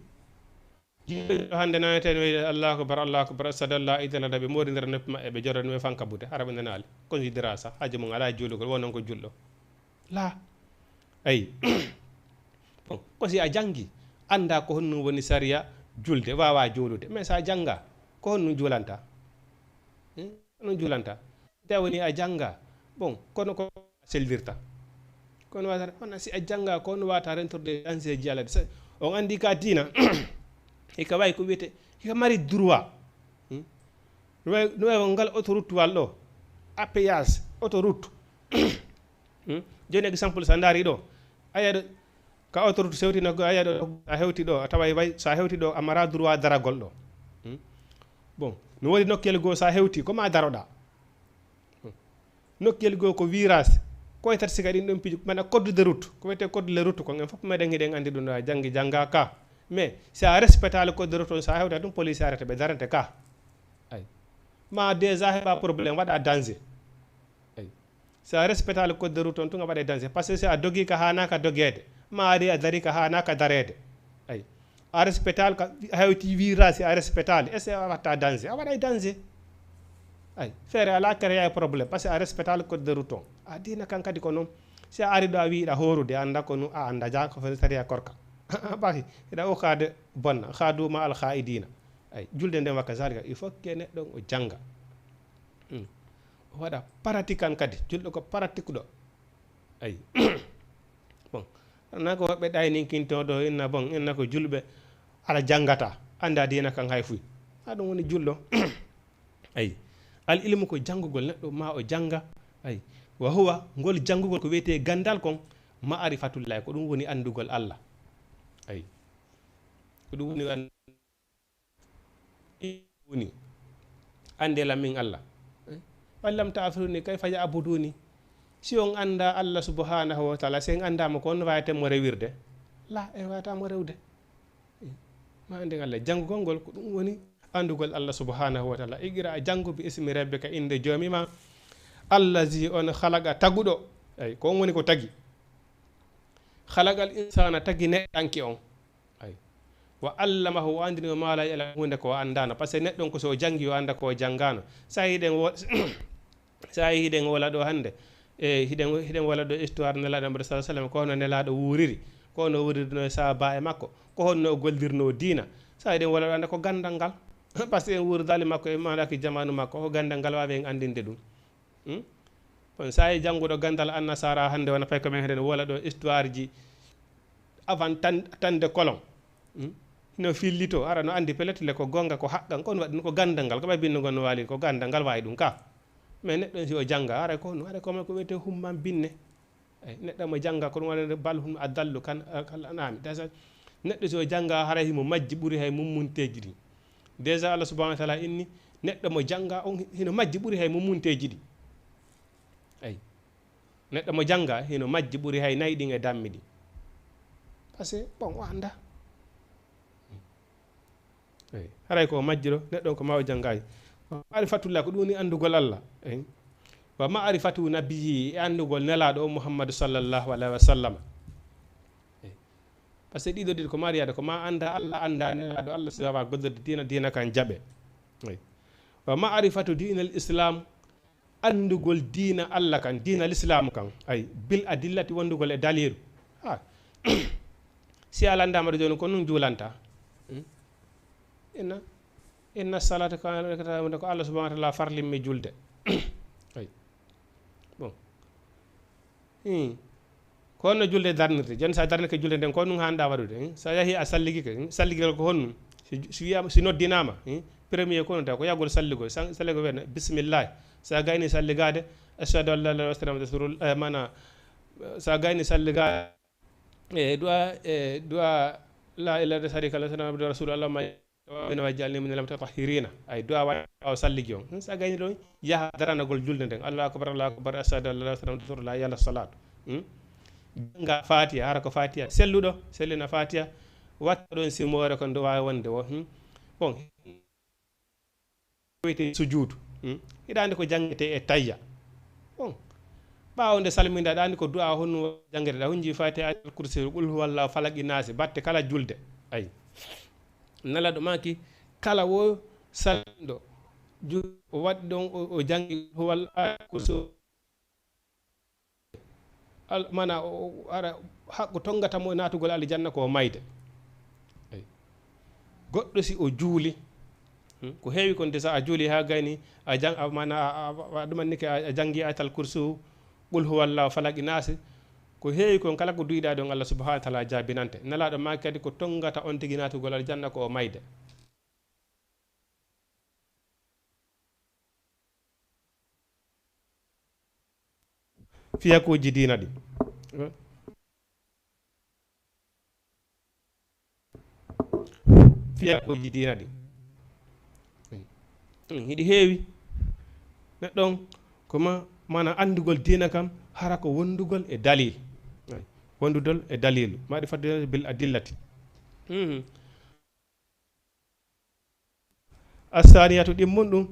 Jiɗɗo hannde naneten wiyde, "Allahu akbar, Allahu akbar, ashhadu an la ilaha illallah," ɓe moori nder noppi maɓɓe, ɓe jorono ɓe fanka buude, hara ɓe nanaali. Considération, haaji mum alaa e juulugol, wonnon ko julɗo. La. Ayi. Bon, ko si a janngi, annda ko honno woni sariya julde, waawa juulude. Mais so a jannga, ko honno juulanta? Hmm? Ko honno juulanta? Nde woni a jannga, bon, kono ko sellirta. Kono wata, kono si a jannga, kono wata rentorde dans e jiyalade. Se-, on anndi ka diina, hika wayi ko wiyete, hika mari droit. Hmm? No wayi, no wayi ngal autoroute wal ɗo, A P S, autoroute. Hmm? Joni exemple, sa ndaari ɗo, a yiya ɗo, ka autoroute sewti no, a yiya ɗo, a hewti ɗo, a tawa way, sa hewti ɗo, a mara droit daragol ɗo. Hmm? Bon, no woni nokkel goo, sa hewti, ko ma daroɗa. Hmm. Nokkel goo ko virage, ko e tati sika ɗin ɗon piiji, mana code de route, ko wiyete code de route, ko en fof meɗen hiɗen anndi ɗum ɗo, a janngi, jannga ka. Mais, si a respecta le code de route on, sa hewta ɗum, police arrêté, ɓe darante ka. Ay. Ma déjà heɓa problème, waɗa danger. Ay. Si a respecta le code de route on tun, a waɗay danger. Parce que si a dogi ka haanaka dogeede, ma ari a dari ka haanaka dareede. Ay. A respecta ka, a hewti virage, si a respecta le, est-ce que a watta danger? A waɗay danger. Ay. Feere ala créer problème, parce que a respecta le code de route on. A diina kan kadi ko non. Si a ari ɗo a wi iɗa horude, a annda ko nu, a annda ja ko fen sariya korka. Baki, iɗa okade bonna, khadu ma al khaidina. Ay, julde nden wakka zalika, il faut que neɗɗo o jannga. Hmm. O waɗa pratique an kadi. Julɗo ko pratique ɗo. Ay. Bon. Na ko woɓɓe ɗayninkinto ɗo, inna bon, inna ko julɓe, ala janngata, annda diina kan hay fuy. Ha ɗum woni julɗo. Ay. Al ilmu ko janngugol, neɗɗo ma o jannga. Ay. Wa huwa, ngol janngugol ko wiyetee ganndal kon, ma'rifatullahi, ko ɗum woni anndugol Allah. Ay. Ko ɗum woni an-, woni, "Anndee lan min Allah." "Fa in lam ta'rifuni, kayfa ta'buduni?" Si on annda Allah subhanahu wa ta'ala, si en anndaama ko on wayata mo rewirde? La, en wayata mo rewde. Ma annden Allah, janngugol ngol, ko ɗum woni anndugol Allah subhanahu wa ta'ala. Iqra, janngu, bi ismi rabbika, innde joomi ma, allazi, on, khalaqa, taguɗo. Ay, ko on woni ko tagi. Khalaqal insana, tagi neɗɗanke on. Ay. Wa allamahu, o anndini mo ma la ya'lam, huunde ko o anndaano. Parce que neɗɗo on ko so o janngi, o annda ko o janngaano. Sa yiɗen wo-, sa yiɗen wola ɗo hannde, e hiɗen, hiɗen wola ɗo histoire Nelaaɗo Muhammad sallallahu alaihi wasallam, ko hono Nelaaɗo wuuriri, ko hono o wuurirno e sahaaba e makko, ko honno o gollirno diina. Sa yiɗen wola ɗo hannde ko ganndal ngal. Parce que en wuurdaali makko, en maandaaki jamaanu makko, ko ganndal ngal waawi en anndinde ɗum. Hmm? Kono sa yi jannguɗo ganndal annasara hannde, wona fay ko men heɗen wola ɗo histoire ji avant tan, tan de colon. Hmm? No fillito, ara no anndi pellet le ko gonga, ko haqqan, ko on waɗi ɗum, ko ganndal ngal, ko ɓay binndugol no waali, ko ganndal ngal wawi ɗum ka. Mais neɗɗo si o jannga, ara ko, ara ko, ko wiyete humman binne. Ay, neɗɗo mo jannga, ko ɗum waɗata bal hum adallu kan, kal an'ami. Déjà, neɗɗo si o jannga, haray himo majji ɓuri hay mummunteeji ɗi. Déjà, Allah subhanahu wa ta'ala inni, neɗɗo mo jannga on hino majji ɓuri hay mummunteeji ɗi. Ay. Neɗɗo mo jannga hino majji ɓuri hay nayi ɗin e dammi ɗi. Parce que, bon, o annda. Eyi. Haray ko majjiro, neɗɗo on ko maawo janngaay. Wa ma'rifatullah, ko ɗum woni anndugol Allah. Eyi. Wa ma'rifatu nabiyyi, e anndugol Nelaaɗo o Muhammadu sallallahu alaihi wa sallam. Eyi. Par ce que ɗiɗo ɗiɗo ko mariyaade, ko ma annda Allah, annda Nelaaɗo Allah, si waawaa gollirde diina, diina kan jaɓe. Eyi. Wa ma'rifatu diinal Islam, anndugol diina Allah kan, diina Lislaamu kan, ay, bil adillati, wonndugol e daliilu. Ha. Si a lanndaama ɗo jooni, ko nun juulanta. Hmm? Inna, inna salata kana, ko Allah subhanahu wa ta'ala farlimmi julde. Ay. Bon. Hmm. Ko honno julde darnirte? Jooni, so a darnike julde nden, ko honɗum haanɗaa waɗude, eh? So a yahii a salligike, eh? Salligol ko honɗum? Si, si wiyaama, si noddinaama, eh? Premier ko honɗum taw? Ko yahgol salligol. Sa-, salligol wiyata, "Bismillah." So a gaynii salligaade, "Ashhadu an la ilaha illallah wa ashhadu anna Muhammadan rasulullah," eh, maana, so a gaynii salligaade, eh, du'a, eh, du'a, "La ilaha illa sharika lahu, Muhammadur rasul, Allahumma min waj'alni min al-mutatahhirina." Ay, du'a wa-, o salligi on. Hmm, sa gayni ɗon, yaha daranagol julde nden. "Allahu akbar, Allahu akbar, ashhadu an la ilaha illallah, hayya ala salat." Hmm? Janga Fatiha, hara ko Fatiha. Selluɗo, sellina Fatiha. Watta ɗon simoore ko ndo waawi wonde wo. Hmm? Bon. Wiyete sujuudu. Hmm? Hiɗa andi ko jangete e tayya. Bon. Ɓaawo nde salminda, aɗa andi ko du'a honno jangete. Ɗa hunji Fatiha, Ayatul Kursi, Qul huwallahu, Falaq, Naasi, batte kala julde. Ay. Nelaɗo maaki, kala wo salminɗo, ju-, o waɗi ɗon, o, o jangi huwal, a, ko so-, al-, mana, o, o, ara, haqqo tongata mo e naatugol aljanna ko o mayde. Eyi. Goɗɗo si o juuli, hmm, ko heewi kon, de sa a juuli haa gayni, a jang-, a, mana, a, a, a, a ɗumannike, a, a jangi Ayatal Kursi, Qul huwallahu, Falaq, Naasi, ko heewi kon, kala ko duwiɗaa ɗon, Allah subhanahu wa ta'ala jaabinante. Nelaaɗo maaki kadi ko tongata on tigi naatugol aljanna ko o mayde. Fiyakuuji diina ɗi. Fiyakuuji diina ɗi. Hiɗi heewi. Neɗɗo on, ko ma, mana anndugol diina kan, hara ko wonndugol e dalil. Wonndugol e dalilu. Ma'rifatu bil adillati. Mhm. Assaniyatu, ɗimmun ɗum,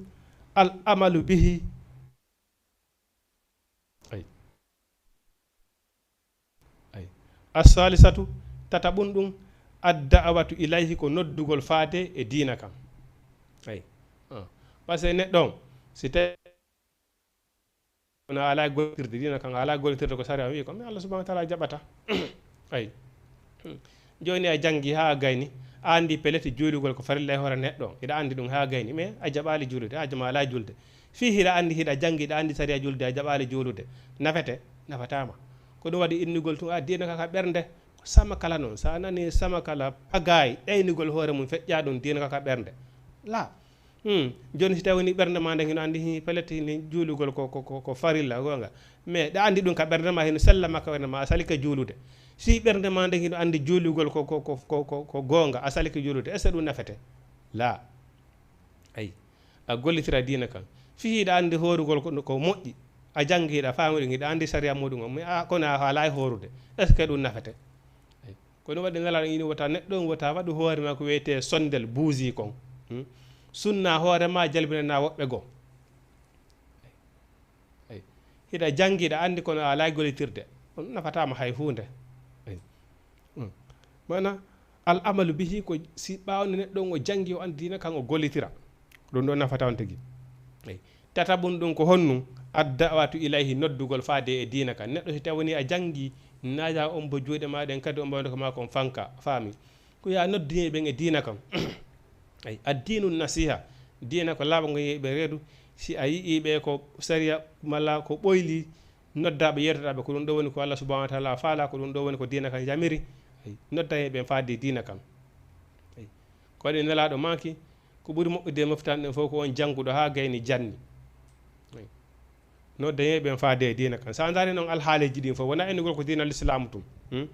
al amalu bihi. Ay. Ay. Assalisatu, tataɓun ɗum, ad da'awatu ilayhi, ko noddugol faade e diina kan. Ay. Ah. Parce que neɗɗo on, si tawi kono a alaa gollitirde diina kan, a alaa gollitirde ko sariya wi ko, mais Allah subhanahu wa ta'ala jaɓata. Ay. Jooni a jangi haa a gayni, a andi pellet juulugol ko farilla e hoore neɗɗo on. Hiɗa andi ɗum haa gayni, mais a jaɓaali juulude, a jama alaa julde. Fii hiɗa andi, hiɗa jangi, hiɗa andi sariya julde, a jaɓaali juulude. Nafete? Nafataama. Ko ɗum waɗi innugol tun, a diina ka ka ɓernde. Sama kala noon, sa nani sama kala pagaay, ɗaynugol hoore mum, feƴƴa ɗum diina ka ka ɓernde. La. Hmm. Jooni si tawi woni ɓernde ma nden hino andi, hi, pellet ni juulugol ko, ko, ko, ko farilla, goonga. Mais ɗa andi ɗum ka ɓernde ma, hino sella ma ka ɓernde ma, a salike juulude. Si ɓernde ma nden hino andi juulugol ko, ko, ko, ko, ko, ko goonga, a salike juulude. Est-ce que ɗum nafete? La. Ay. A gollitira diina kan. Fii hiɗa andi hoorugol ko, ko moƴƴi. A jangi, hiɗa faami ɗum, hiɗa andi sariya muɗum on. Mais a, kono a haalay hoorude. Est-ce que ɗum nafete? Ay. Ko ɗum waɗi Nelaaɗo ini wota neɗɗo on wota waɗu hoore ma ko wiyetee sondel buusi kon. Hmm? Sunna hoore ma, jalbinana woɓɓe goo. Ay. Hiɗa jangi, hiɗa andi kono a alaa gollitirde. On nafataama hay huunde. Ay. Hmm. Mana, al amalu bihi ko si ɓaawo nde neɗɗo on o jangi, o andi diina kan, o gollitira. Ɗum ɗo nafata on tigi. Ay. Tataɓun ɗum ko honnum? Ad da'watu ilayhi, noddugol faade e diina kan. Neɗɗo si tawi woni a jangi, naaja on bo juuɗe ma ɗen kadi on ɓawde ko ma kon fanka, faami. Ko ya noddinee ɓen e diina kan. Ay, ad-diinu nasiha. Diina ko laaɓa ngo yeeɓe reedu. Si a yi'i ɓe ko sariya malla ko ɓoyli, nodda ɓe, yeetoɗa ɓe, ko ɗum ɗo woni ko Allah subhanahu wa ta'ala faala, ko ɗum ɗo woni ko diina kan yamiri. Ay, nodda e ɓen faade diina kan. Ay. Ko waɗi Nelaaɗo maaki, ko ɓuri moƴƴude e moftaani ɗen fof ko on jannguɗo haa gayni janni. Ay. No dañee ɓen faade e diina kan. So a ndaari noon alhaaleeji ɗin fof, wonaa innugol ko diina Lislaamu tun. Hmm?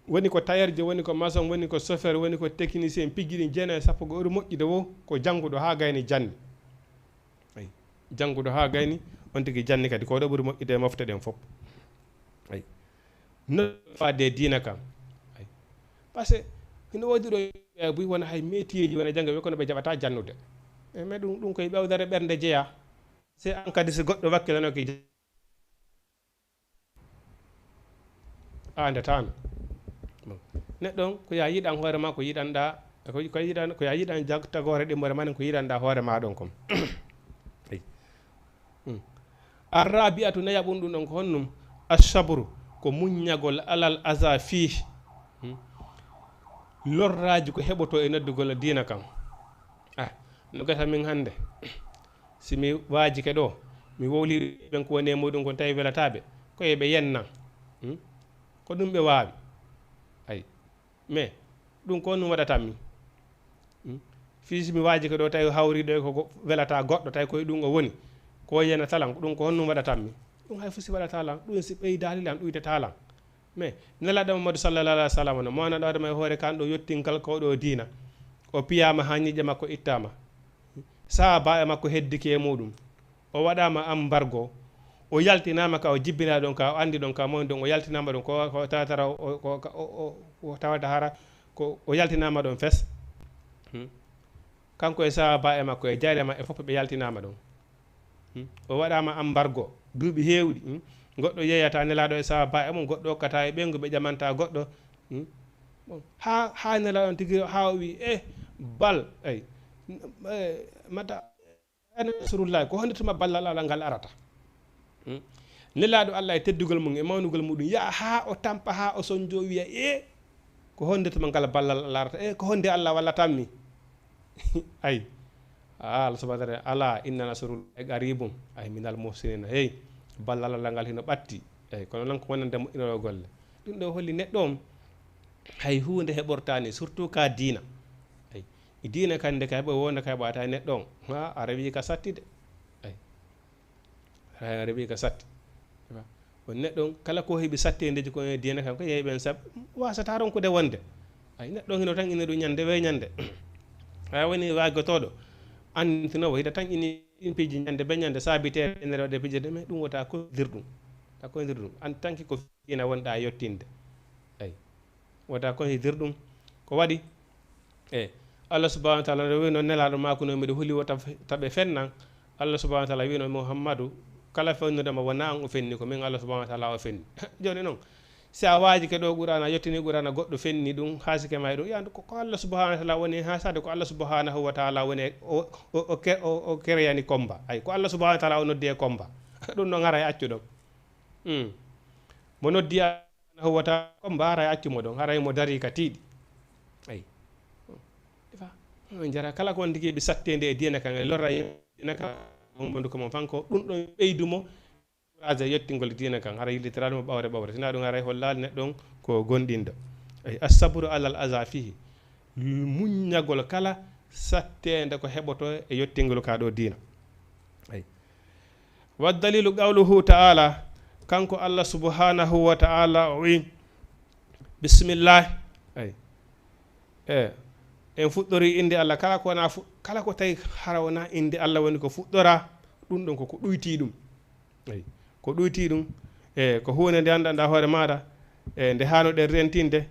Woni ko tailleur-jo, woni ko maçon, woni ko chauffeur, woni ko technicien, pijji ɗin jeenayi e sappo ko ɓuri moƴƴude wo ko jannguɗo haa gayni janni. Ay, jannguɗo haa gayni, on tigi janni kadi, ko ɗo ɓuri moƴƴude e mofte ɗen fof. Ay. No faade e diina kan. Ay. Parce que No woodi ɗo ɓe buy wona hay metiyeji wona jannga ɓe kono ɓe jaɓata jannude. E mais ɗum ɗum koye ɓewdare ɓernde jeeya. Se an kadi si goɗɗo wakkilanoke a andataano. Bon. Neɗɗo on ko ya yiɗan hoore ma ko yiɗanɗa ko ko yiɗan ko ya yiɗan jag tagoore ɗimmore ma ko yiɗanɗa hoore ma ɗon kon. Arrabi'atu nayaɓun ɗum ɗon ko honnum? Assabru ko muññagol alal aza fii. Lorraaji ko heɓoto e noddugol diina kan. Ah, no gasa min hannde si mi waajike ɗo mi wowli ɓen ko woni e muɗum kon tawi welataɓe ko e ɓe yennan. Hmm? Ko ɗum ɓe waawi. Ay. Mais ɗum ko honɗum waɗatanmi? Hmm? Fii si mi waajike ɗo tawi hawriɗo e ko go- welata goɗɗo tawi koye ɗum o woni ko yenatalan ko ɗum ko honɗum waɗatanmi? Ɗum hay fof si waɗatalan ɗum si ɓeydaali lan ɗuydetalan. Mais nelaɗo Muhammadu sallallahu alaihi wasallam no mo wona ɗo adama e hoore kan ɗo yottingal ko ɗo diina o piyama ha ñiiƴe makko ittama. Sahaba e makko heddike e muɗum o waɗama ambargo o yaltinama ka o jibbina ɗon ka o andi ɗon ka mawni ɗon o yaltinama ɗon ko tatara o tawata hara ko o yaltinama ɗon fes. Hmm. Kanko e sahaba e makko e jayre ma e fof ɓe yaltinama ɗon. Hmm. O waɗama ambargo duuɓi hewɗi. Hmm. Goɗɗo yeeyata nelaɗo e sahaba e mum goɗɗo okkata e ɓengu ɓe ƴamanta goɗɗo. Hmm. Bon. Ha ha nelaɗo on tigi ha o wi e bal ay mata. Nasrullahi ko honde tuma ballal Allah ngal arata? Hmm? Nelaaɗo Allah e teddugol mum e mawnugol muɗum yaha haa o tampa haa o sonjo wiya e ko honde tuma ngal ballal Allah arata e ko honde Allah wallatanmi? Ay. Ah, Allah subhanahu wa ta'ala ala inna nasrullahi qaribun ay minal muhsinina hey ballal Allah ngal hino ɓatti. Ay kono non ko wonande moƴƴinoro golle. Ɗum ɗo holli neɗɗo on hay huunde heɓortaani surtout ka diina. Ay. Diina kan nde kay ɓoy wonde kay ɓaata e neɗɗo on ha a rewi ka satti de. Ay. A rewi ka satti. On neɗɗo on kala ko heɓi sattendeji ko e diina kan ko yeeɓen sab wasata ronkude wonde. Ay neɗɗo on hino tan ina ɗum ñande we ñande. Ay woni wagotoɗo andinowo hida tan ini ɗin piiji ñande be ñande saabi tere ene rewde piijirde mais ɗum wota ko dirɗum. Ta ko dirɗum en tant que ko diina wonɗa yottinde. Ay. Wota ko hidir ɗum ko waɗi e Allah subhanahu wa taala no wino nelaɗo makko no miɗo huli wota taɓe fennan. Allah subhanahu wa taala wino muhammadu kala fennudema wona an o fenni ko min Allah subhanahu wa taala o fenni. Joni noon si a waajike ɗo qur'ana a yettini qur'ana goɗɗo fenni ɗum hasike ma e ɗum yandu ko ko Allah subhanahu wa taala woni hasade ko Allah subhanahu wa taala woni o o o ke- o o kereyani combat ay ko Allah subhanahu wa taala o noddi e combat. Ɗum noon haray accu ɗon. Hmm. Mo noddi a huwata ko mbaara e accu mo ɗon haray mo dari ka tiiɗi. Ay. Ifa. On jara kala ko on tigi ɓe sattende e diina kan e lorra e diina kan on bondu ko mon fanko ɗum ɗon ɓeydu mo raja yettingol diina kan hara yillitiraade mo ɓawre ɓawre sina ɗum haray hollaali neɗɗo on ko gonɗinɗo. Ay assabru alal aza fihi muññagol kala sattende ko heɓoto e yettingol ka ɗo diina. Ay. Waddalilu qawluhu ta'ala kanko Allah subhanahu wa ta'ala o wi bismillah. Ay. E en fuɗɗori inde Allah kala ko wona fu- kala ko tawi hara wona inde Allah woni ko fuɗɗora ɗum ɗon koko ɗuyti ɗum. Ay. Ko ɗuyti ɗum e ko huunde nde anndanɗa hoore maɗa e nde hanoɗen rentinde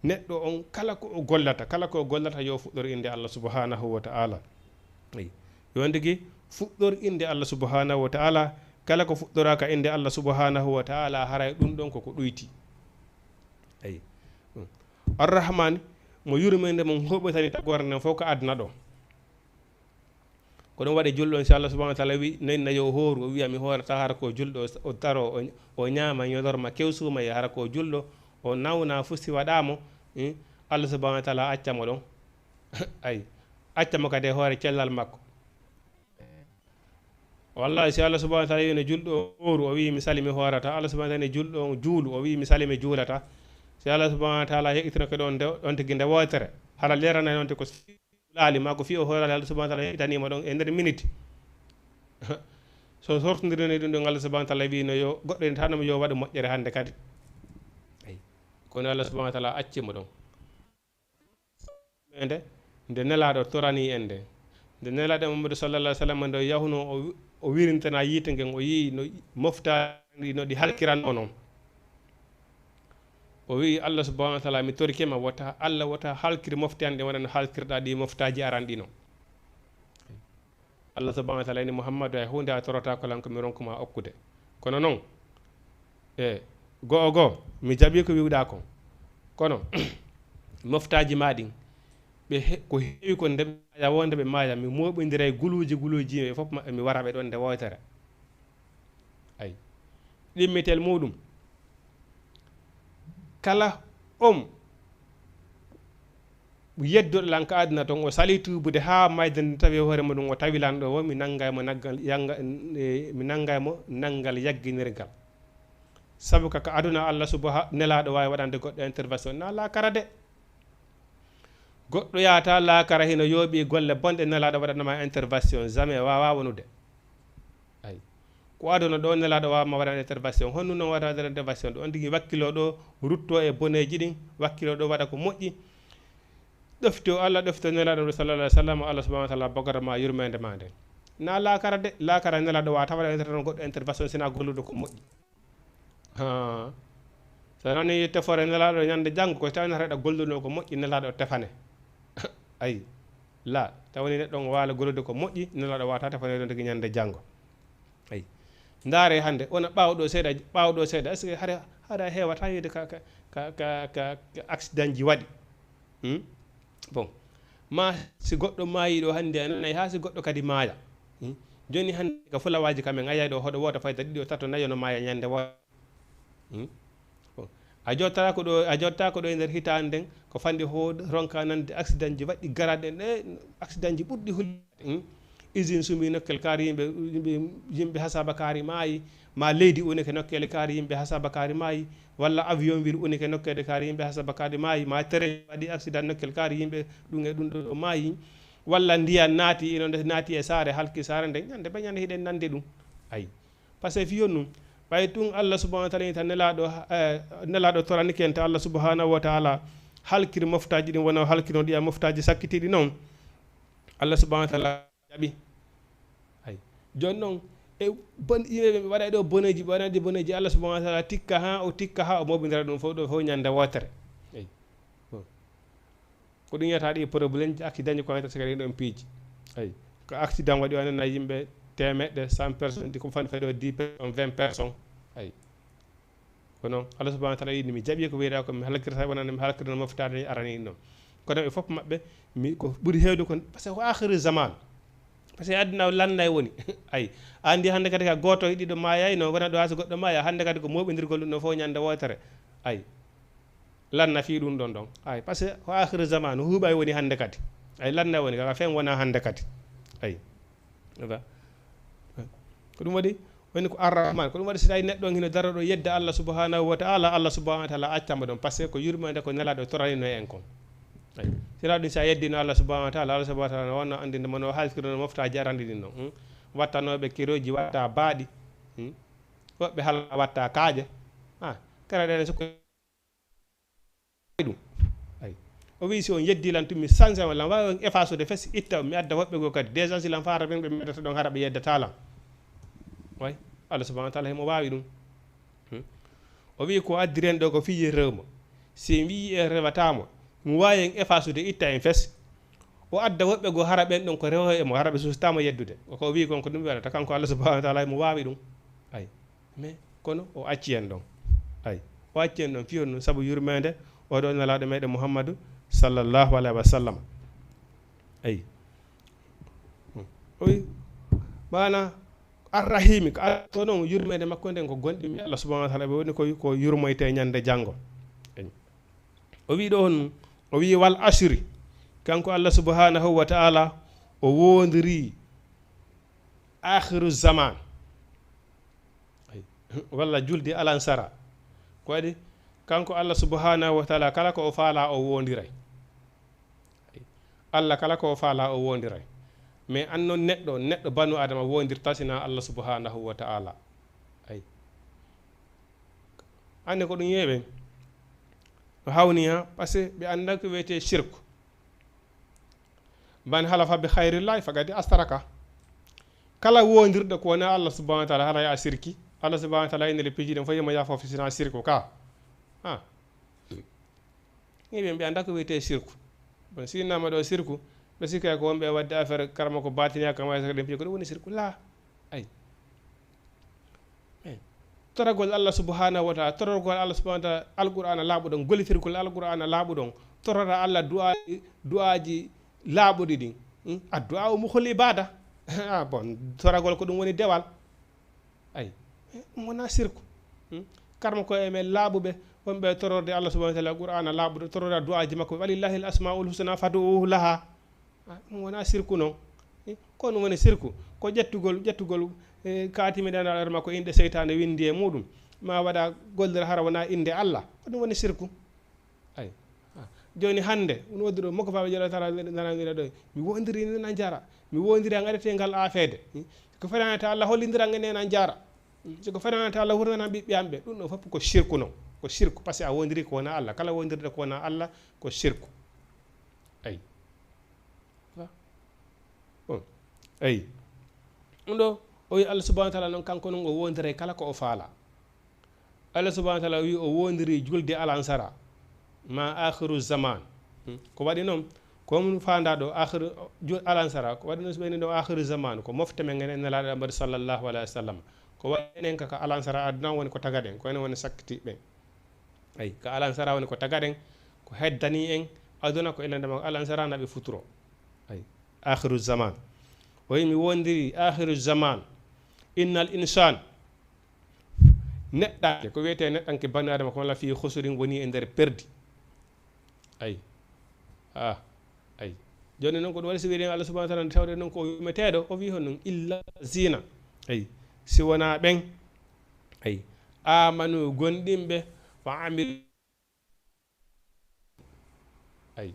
neɗɗo on kala ko o gollata kala ko o gollata yo fuɗɗor inde Allah subhanahu wa ta'ala. Ay. Yo ndigi fuɗɗor inde Allah subhanahu wa ta'ala kala ko fuɗɗoraka inde Allah subhanahu wa ta'ala haray ɗum ɗon koko ɗuyti. Ay. Arrahmani mo yurmende mo hoɓetani tagore nden fof ko aduna ɗo. Ko ɗum waɗi julɗo on si Allah subhanahu wa taala wi nenna yo hooru o wiya mi hoorata hara ko julɗo o taro o ñaama ñodorma kewsuma e hara ko julɗo o nawna fusti waɗamo. Allah subhanahu wa taala acca mo ɗon. Ay. Acca mo kadi e hoore cellal makko. Wallahi si Allah subhanahu wa taala wino julɗo on hooru o wi mi sali mi hoorata Allah subhanahu wa taala julɗo on juulu o wi mi sali mi juulata. Si Allah subhanahu wa taala yeƴitinoke ɗon nde ɗon tigi nde wootere hara leranay noon te ko laali ma ko fii o hoorali Allah subhanahu wa taala yeɓitanima ɗon e nder miniti. So sortodirani ɗum ɗon Allah subhanahu wa taala wino yo goɗɗo en tanamo yo waɗu moƴƴere hannde kadi. Kono Allah subhanahu wa taala accimo ɗon. Nde nde nelaɗo torani en nde nde nelaɗo Muhammadu sallallahu alaihi wasallam nde yahuno o wirintana yiite ngen o yii no mofta no ɗi halkiranno noon. O wi'i Allah subhanahu wa taala, mi torike ma wota, Allah wota halkir mofte an ɗe wona no halkirɗa ɗi moftaaji aran ɗi non. Allah subhanahu wa taala ini, Muhammadu, hay huunde a torotaako lan ko mi ronku ma okkude. Kono non, e go'o goo, mi jaɓi ko wi'uɗa kon. Kono moftaaji ma ɗin, ɓe he-, ko heewi kon, nde ɓe maaya woo, nde ɓe maaya, mi mooɓindiray guluuji guluuji ɓe fof maɓɓe, mi wara ɓe ɗon nde wootere. Ay. Ɗimmitel muɗum, kala on yedduɗo lan ka aduna ton, o sali tuubude haa mayde nde tawi hoore muɗum o tawi lan ɗo, wo mi nangay mo naggal, yanga-, e, mi nangay mo nangal yagginirgal. Sabu ka, ka aduna Allah subaha-, Nelaaɗo waawi waɗande goɗɗo intervention, na laakara de. Goɗɗo yaata laakara hino yooɓi golle bonɗe, Nelaaɗo waɗanama intervention, jamais, waawaa wonude. Ay. Ko aduna ɗo, Nelaaɗo waawama waɗande intervention. Honno non waɗande intervention? Ɗo on tigi wakkilo ɗo, rutto e boneeji ɗin, wakkilo ɗo, waɗa ko moƴƴi. Ɗofto Allah, ɗofto Nelaaɗo sallallahu alaihi wasallam, Allah subhanahu wa taala bogata ma yurmeende ma nden. Na laakara de, laakara Nelaaɗo waawata waɗande goɗɗo intervention sina golluɗo ko moƴƴi. Ha. So nani tefore Nelaaɗo ñande janngo, ko tawi nata ɗa golluno ko moƴƴi, Nelaaɗo tefane. Ay. La, tawani neɗɗo on waala gollude ko moƴƴi, Nelaaɗo waawata tefane ɗon tigi ñande janngo. Ay. Ndaare hannde, wona ɓaawo ɗo seeɗa, ɓaawo ɗo seeɗa, est-ce que hara, hara heewata wiide ka, ka, ka accident ji waɗi? Hmm? Bon. Ma si goɗɗo maayi ɗo hannde, a nanay haa si goɗɗo kadi maaya. Hmm? Jooni hannde ka fulawaaji ka men, a yiyay ɗo hoɗo wooto fayda ɗiɗo, tato, nayo no maaya ñande wootere. Hmm? Bon. A jottaako ɗo, a jottaako ɗo e nder hitaande nden, ko fanɗi ho ronka nande accident ji waɗɗi garaaɗi ɗen, e accident ji ɓurɗi hul-, hmm? Usine sumi nokkel kaari yimɓe, yimɓe, yimɓe hasaba kaari maayi, ma leydi unike nokkel kaari yimɓe hasaba kaari maayi, walla avion wil unike nokkel kaari yimɓe hasaba kaari maayi, ma tere waɗi accident nokkel kaari yimɓe ɗum e ɗum ɗo maayi, walla ndiyan naati, ino nde naati e saare, halki saare nden, ñande be ñande hiɗen nande ɗum. Ay. Parce que fiyon ɗum, ɓay tun Allah subhanahu wa taala ina Nelaaɗo, eh, Nelaaɗo toranike en ta Allah subhanahu wa taala halkiri moftaaji ɗin, wona o halkirno ɗi a moftaaji sakkitiiɗi non. Allah subhanahu wa taala jaɓi. Ay. Jooni non, e bon, yimɓe ɓe waɗa ɗo boneeji, ɓe waɗa ɗi boneeji, Allah subhanahu wa taala tikka ha, o tikka ha, o moɓindira ɗum fof, ɗo fof ñande wootere. Ay. Bon. Ko ɗum yiyata ɗi problème ji, accident ji, ko wayta sikari ɗon piiji. Ay. Ko accident waɗi, o nana yimɓe temeɗɗe, cent personnes, ɗi ko fanɗi fayde o dix personnes, vingt personnes. Ay. Kono Allah subhanahu wa taala yiɗi mi jaɓi ko wiyata ko mi halkirta, wonande mi halkirta moftaaji arani ɗum ɗon. Kono ɓe fof maɓɓe, mi, ko ɓuri heewde kon, parce que ko akhiru zaman. Parce que aduna o lannay woni. Ay, a andi hannde kadi ka gooto e ɗiɗo maayay, no wona ɗo haa so goɗɗo maaya, hannde kadi ko mooɓindirgol ɗum ɗo fof ñande wootere. Ay, lanna fii ɗum ɗon ɗon. Ay, parce que ko akhiru zaman, huuɓay woni hannde kadi. Ay, lanna woni, kaka fen wona hannde kadi. Ay. Aba. Ko ɗum waɗi, woni ko Arrahman. Ko ɗum waɗi, si tawi neɗɗo on hino daro ɗo yedda Allah subhanahu wa ta'ala, Allah subhanahu wa ta'ala accamo ɗon. Parce que ko yurmeende ko Nelaaɗo toranino en kon. Ay. Sira ɗum, si a yeddino Allah subhanahu wa ta'ala, Allah subhanahu wa ta'ala no wonno anndinde mo no halkirno moftaaji aranɗi ɗin non. Hmm? Wattanooɓe keroji watta baaɗi. Hmm? Woɓɓe hala watta kaaƴe. Ah, kala ɗen so ko ɗum. Ay. O wi, si on yeddi lan tun, mi sansa on, lan waawi on efface de fes, itta on, mi adda woɓɓe goo kadi. Déjà, si lan faara ɓen, ɓe meddata ɗon, hara ɓe yeddata lan. Way, Allah subhanahu wa ta'ala himo waawi ɗum. Hmm. O wi, ko addiren ɗo ko fii rewmo. Si en wi'i en rewata mo, mo waawi en efface de, itta en fes. O adda woɓɓe goo, hara ɓen ɗon ko rewo e mo, hara ɓe sustaama yeddude. Ko o wi kon, ko ɗum ɓe waɗata, kanko Allah subhanahu wa ta'ala, mo waawi ɗum. Ay. Mais kono o acci en ɗon. Ay. O acci en ɗon, fiyon ɗum sabu yurmeende oɗo Nelaaɗo meɗen Muhammadu sallallahu alayhi wa sallam. Ay. Hmm. O wi, maana Arrahimi, ko Allah, ko non yurmeende makko nden ko gonɗinmi Allah subhanahu wa ta'ala, ɓe woni ko, ko yurmoyte ñande janngo. Ay. O wi ɗo on, o wi, "Wal ashri." Kanko Allah subhanahu wa ta'ala, o wondiri akhiru zaman. Ay. Walla julde alansara. Ko waɗi, kanko Allah subhanahu wa ta'ala, kala ko o faala, o wondiray. Ay. Allah, kala ko o faala, o wondiray. Mais an non neɗɗo, neɗɗo banu Adama wondirta sina Allah subhanahu wa ta'ala. Ay. Anne ko ɗum yeeɓe. No hawni ha, parce que ɓe annda ko wiyetee shirku. Man halafa bi khayrillahi faqad astaraka. Kala wondirɗo ko wona Allah subhanahu wa ta'ala, haray a sirki. Allah subhanahu wa ta'ala ina le piiji ɗen fof yimo yaafo fisina sirku ka. Ha. Ngi ɓe mbiya nda ko wiyetee sirku. Bon, si innama ɗo sirku, ɓe sikka ko wonɓe wadde affaire karma ko batiniya kam, ay saka ɗen piya ko ɗum woni sirku. La. Ay. Ay. Toragol Allah subhanahu wa ta'ala, toragol Allah subhanahu wa ta'ala, Alqur'ana laaɓuɗon, gollitirgol Alqur'ana laaɓuɗon, torora Allah du'a-, du'aaji laaɓuɗi ɗin. Hmm? Addu'a o mukhul ibada. Ah, bon, toragol ko ɗum woni dewal. Ay, ɗum wona sirku. Hmm? Karma ko e men laaɓuɓe, wonɓe tororde Allah subhanahu wa ta'ala, Qur'ana laaɓuɗo, torora du'aaji makko, "Walillahi al-asma'ul husna fad'uhu laha." Ah, ɗum wona sirku non. Eh, ko ɗum woni sirku? Ko ƴettugol, ƴettugol, eh, kaatimi ɗen alal makko, inɗe seytaane winndi e muɗum. Ma waɗa gollira hara wona innde Allah. Ko ɗum woni sirku. Ay. Ah. Jooni hannde, on wodduɗo makko faaɓe jala tara nana ngira ɗo. Mi wondiri ni na jara. Mi wondiri an aɗete ngal afeede. Hmm? Ko fenanata Allah hollindiran en en an jara. Hmm? Si ko fenanata Allah wurnanan ɓiɓɓe am ɓe. Ɗum ɗo fof ko shirku non. Ko shirku, parce que a wondiri ko wona Allah. Kala wondirde ko wona Allah, ko shirku. Ay. Bon. Eyi. Ɗum ɗo, o wi Allah subhanahu wa ta'ala noon, kanko noon o wondiray kala ko o faala. Allah subhanahu wa ta'ala wi o wondiri julde alansara, ma akhiru zaman. Hmm. Ko waɗi noon, ko mum faanda ɗo, akhiru, jul-, alansara, ko waɗi noon so ɓeyni ɗo akhiru zaman, ko mofte men enen Nelaaɗo Muhammad sallallahu alayhi wa sallam. Ko waɗi enen kaka alansara aduna woni ko tagaɗen, ko enen woni sakkitiiɓe. Eyi, ka alansara woni ko tagaɗen, ko heddani en aduna, ko enen ndema alansara na ɓe futuro. Eyi, akhiru zaman. O wi mi wondiri akhiru zaman. Innal insan. Neɗɗanke, ko wiyetee neɗɗanke bani Adama, ko wala fi khusurin woni e nder perdi. Eyi. Ah, eyi. Jooni noon ko ɗum waɗi so wiyetee Allah subhanahu wa ta'ala tawde noon ko o yumeteeɗo, o wi honno illa zina. Eyi. Si wonaa ɓen, eyi, amanu gonɗinɓe, wa amil, ay.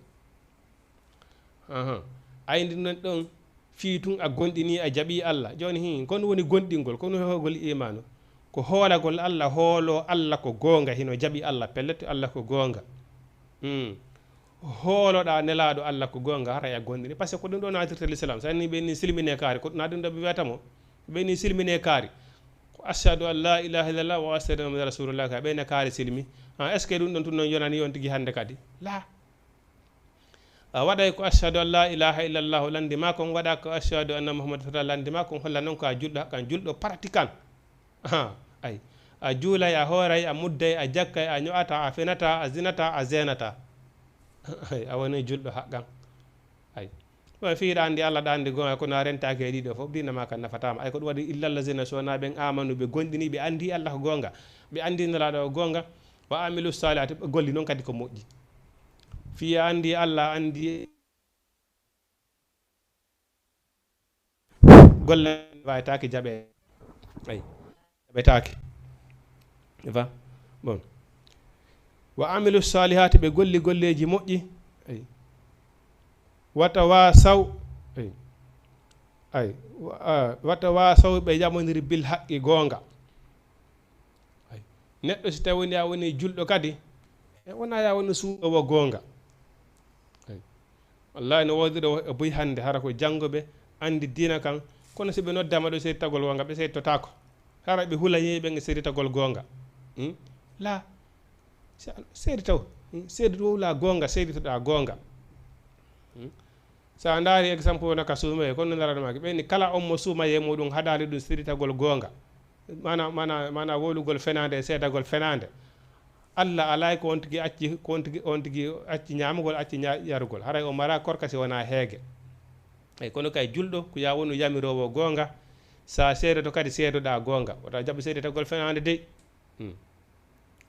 Aha. Ay, ndi non ɗon fii tun a gonɗini, a jaɓi Allah. Jooni hin, kon woni gonɗingol, kon woni hoogol imanu. Ko hoolagol Allah, hoolo Allah ko goonga, hino jaɓi Allah, pellet Allah ko goonga. Hmm. Hooloɗaa Nelaaɗo Allah ko goonga, haray a gonɗini. Parce que ko ɗum ɗo naatirta l'islam. So a ni ɓe ni silmine kaari, ko na ɗum ɗo ɓe wiyata mo. Ɓe ni silmine kaari. Ko ashhadu an la ilaha illallah wa ashhadu anna Muhammadan rasulullah ka ɓe ne kaari silmi. Ah, est-ce que ɗum ɗon tun non yonani on tigi hannde kadi? La. A waɗay ko ashhadu an la ilaha illallah landi ma kon, waɗa ko ashhadu anna Muhammadan rasulullah landi ma kon, holla non ko a julɗo haqqan, julɗo pratiquant. Aha, ay. A juulay, a hooray, a mudday, a jakkay, a ño'ata, a fenata, a zinata, a zeenata. Ay, a woni julɗo haqqan. Ay. Ɗum fii ɗa anndi Allah, ɗa anndi goonga, kono a rentaaki e ɗiɗo fof, diina ma kan nafataama. Ay, ko ɗum waɗi illa allazina, so wonaa ɓen amanu, ɓe gonɗini, ɓe anndi Allah ko goonga, ɓe anndi Nelaaɗo ko goonga, wa amilu salihati, ɓe golli noon kadi ko moƴƴi. Fii a anndi Allah, anndi golle waytaake jaɓe. Ay. Jaɓetaake. Eva. Bon. Wa amilu salihati, ɓe golli golleeji moƴƴi. Ay. Wata waasaw. Ay. Ay. Wa-, a, wata waasaw, ɓe yamondiri bil haqqi, goonga. Ay. Neɗɗo si tawi woni a woni julɗo kadi, e wona ya woni suuɗo wo goonga. Ay. Wallahi no woodi ɗo e buy hannde, hara ko jannguɓe anndi diina kan, kono si ɓe noddaama ɗo seeditagol wonga, ɓe seeditotaako. Hara ɓe hula yeeyi ɓen e seeditagol goonga. Hmm? La. Se-, seedito. Hmm? Seedito wowla goonga, seeditoɗaa goonga. Hmm? So a ndaari exemple wona ka suumayee, kono naraɗo maaki, ɓe ni kala on mo suumayee muɗum haɗaali ɗum seeditagol goonga. Mana, mana, mana wowlugol fenaande e seedagol fenaande. Allah alay ko on tigi acci, ko on tigi, on tigi acci ñaamugol, acci ña-, yarugol. Haray o mara korka si wona heege. Eyi, kono kay julɗo, ko ya wonu yamiroowo goonga, sa seedoto kadi seedoɗaa goonga. Wota jaɓu seeditagol fenaande dey. Hmm.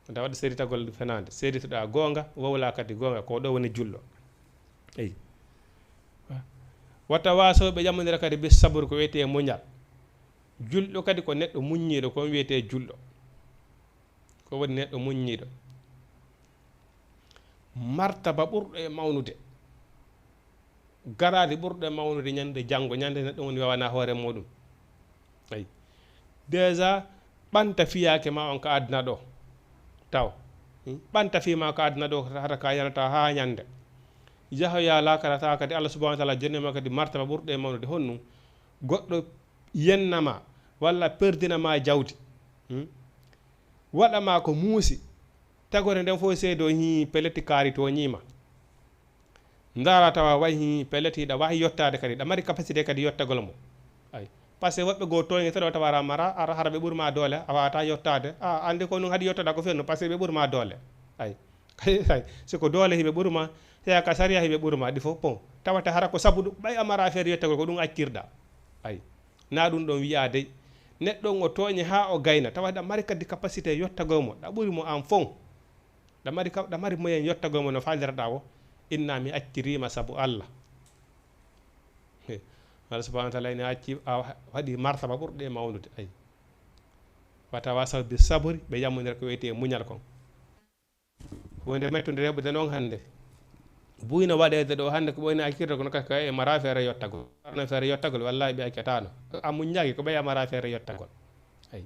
Wota waɗu seeditagol fenaande. Seeditoɗaa goonga, wowla kadi goonga, ko ɗo woni julɗo. Eyi. Wata waaso ɓe yamondira kadi be sabru ko wiyetee muñal. Julɗo kadi ko neɗɗo muññiiɗo, ko on wiyetee julɗo. Ko woni neɗɗo muññiiɗo. Martaba ɓurɗo e mawnude. Garaadi ɓurɗo e mawnude ñande janngo, ñande neɗɗo woni wawana hoore muɗum. Eyi. Déjà, ɓanta fiyaake ma on ka aduna ɗo. Taw. Hmm? Ɓanta fii ma ka aduna ɗo, hara ka yanata haa ñande. Yahoya laakara tawa kadi Allah subhanahu wa ta'ala jonnii ma kadi martaba ɓurɗo e mawnude. Honɗum? Goɗɗo yenna ma, walla perdina ma jawdi. Hmm? Waɗa ma ko muusi. Tagore nden fof seedo hi peleti kaari to ñiima. Ndaara tawa way hi peleti hiɗa waawi yottaade kadi, hiɗa mari capacité kadi yottagol mo. Ay. Parce que woɓɓe goo tooñe tawa tawa ara mara, ara hara ɓe ɓurma doole, a waawata yottaade. A anndi ko ɗum haɗi yottoda ko fenno, parce que ɓe ɓurma doole. Ay. Ay, si ko doole hiɓe ɓurma, si ka sariya hiɓe ɓurma, ɗi fof, bon. Tawata hara ko sabu ɗum, ɓay a mara affaire yottagol, ko ɗum accirɗa. Ay. Na ɗum ɗon wiya dey. Neɗɗo on o tooñe haa o gayna, tawa hiɗa mari kadi capacité yottagol mo, ɗa ɓuri mo an fof. Ɗa mari ka-, ɗa mari moyen yottagol mo no faaliraɗa o, inna mi acciriima sabu Allah. He, Allah subhanahu wa taala ina acci, a wa-, waɗi martaba ɓurɗo e mawnude. Ay. Wa tawasaw bi sabri, ɓe yammondira ko wiyetee muñal kon. Huunde mettunde heɓude noon hannde. Buy no waɗeede ɗo hannde ko ɓooyna accirde kono kaka e mara feere yottagol. Arno feere yottagol, wallahi ɓe accataano. A muññaaki ko ɓeya mara feere yottagol. Ay.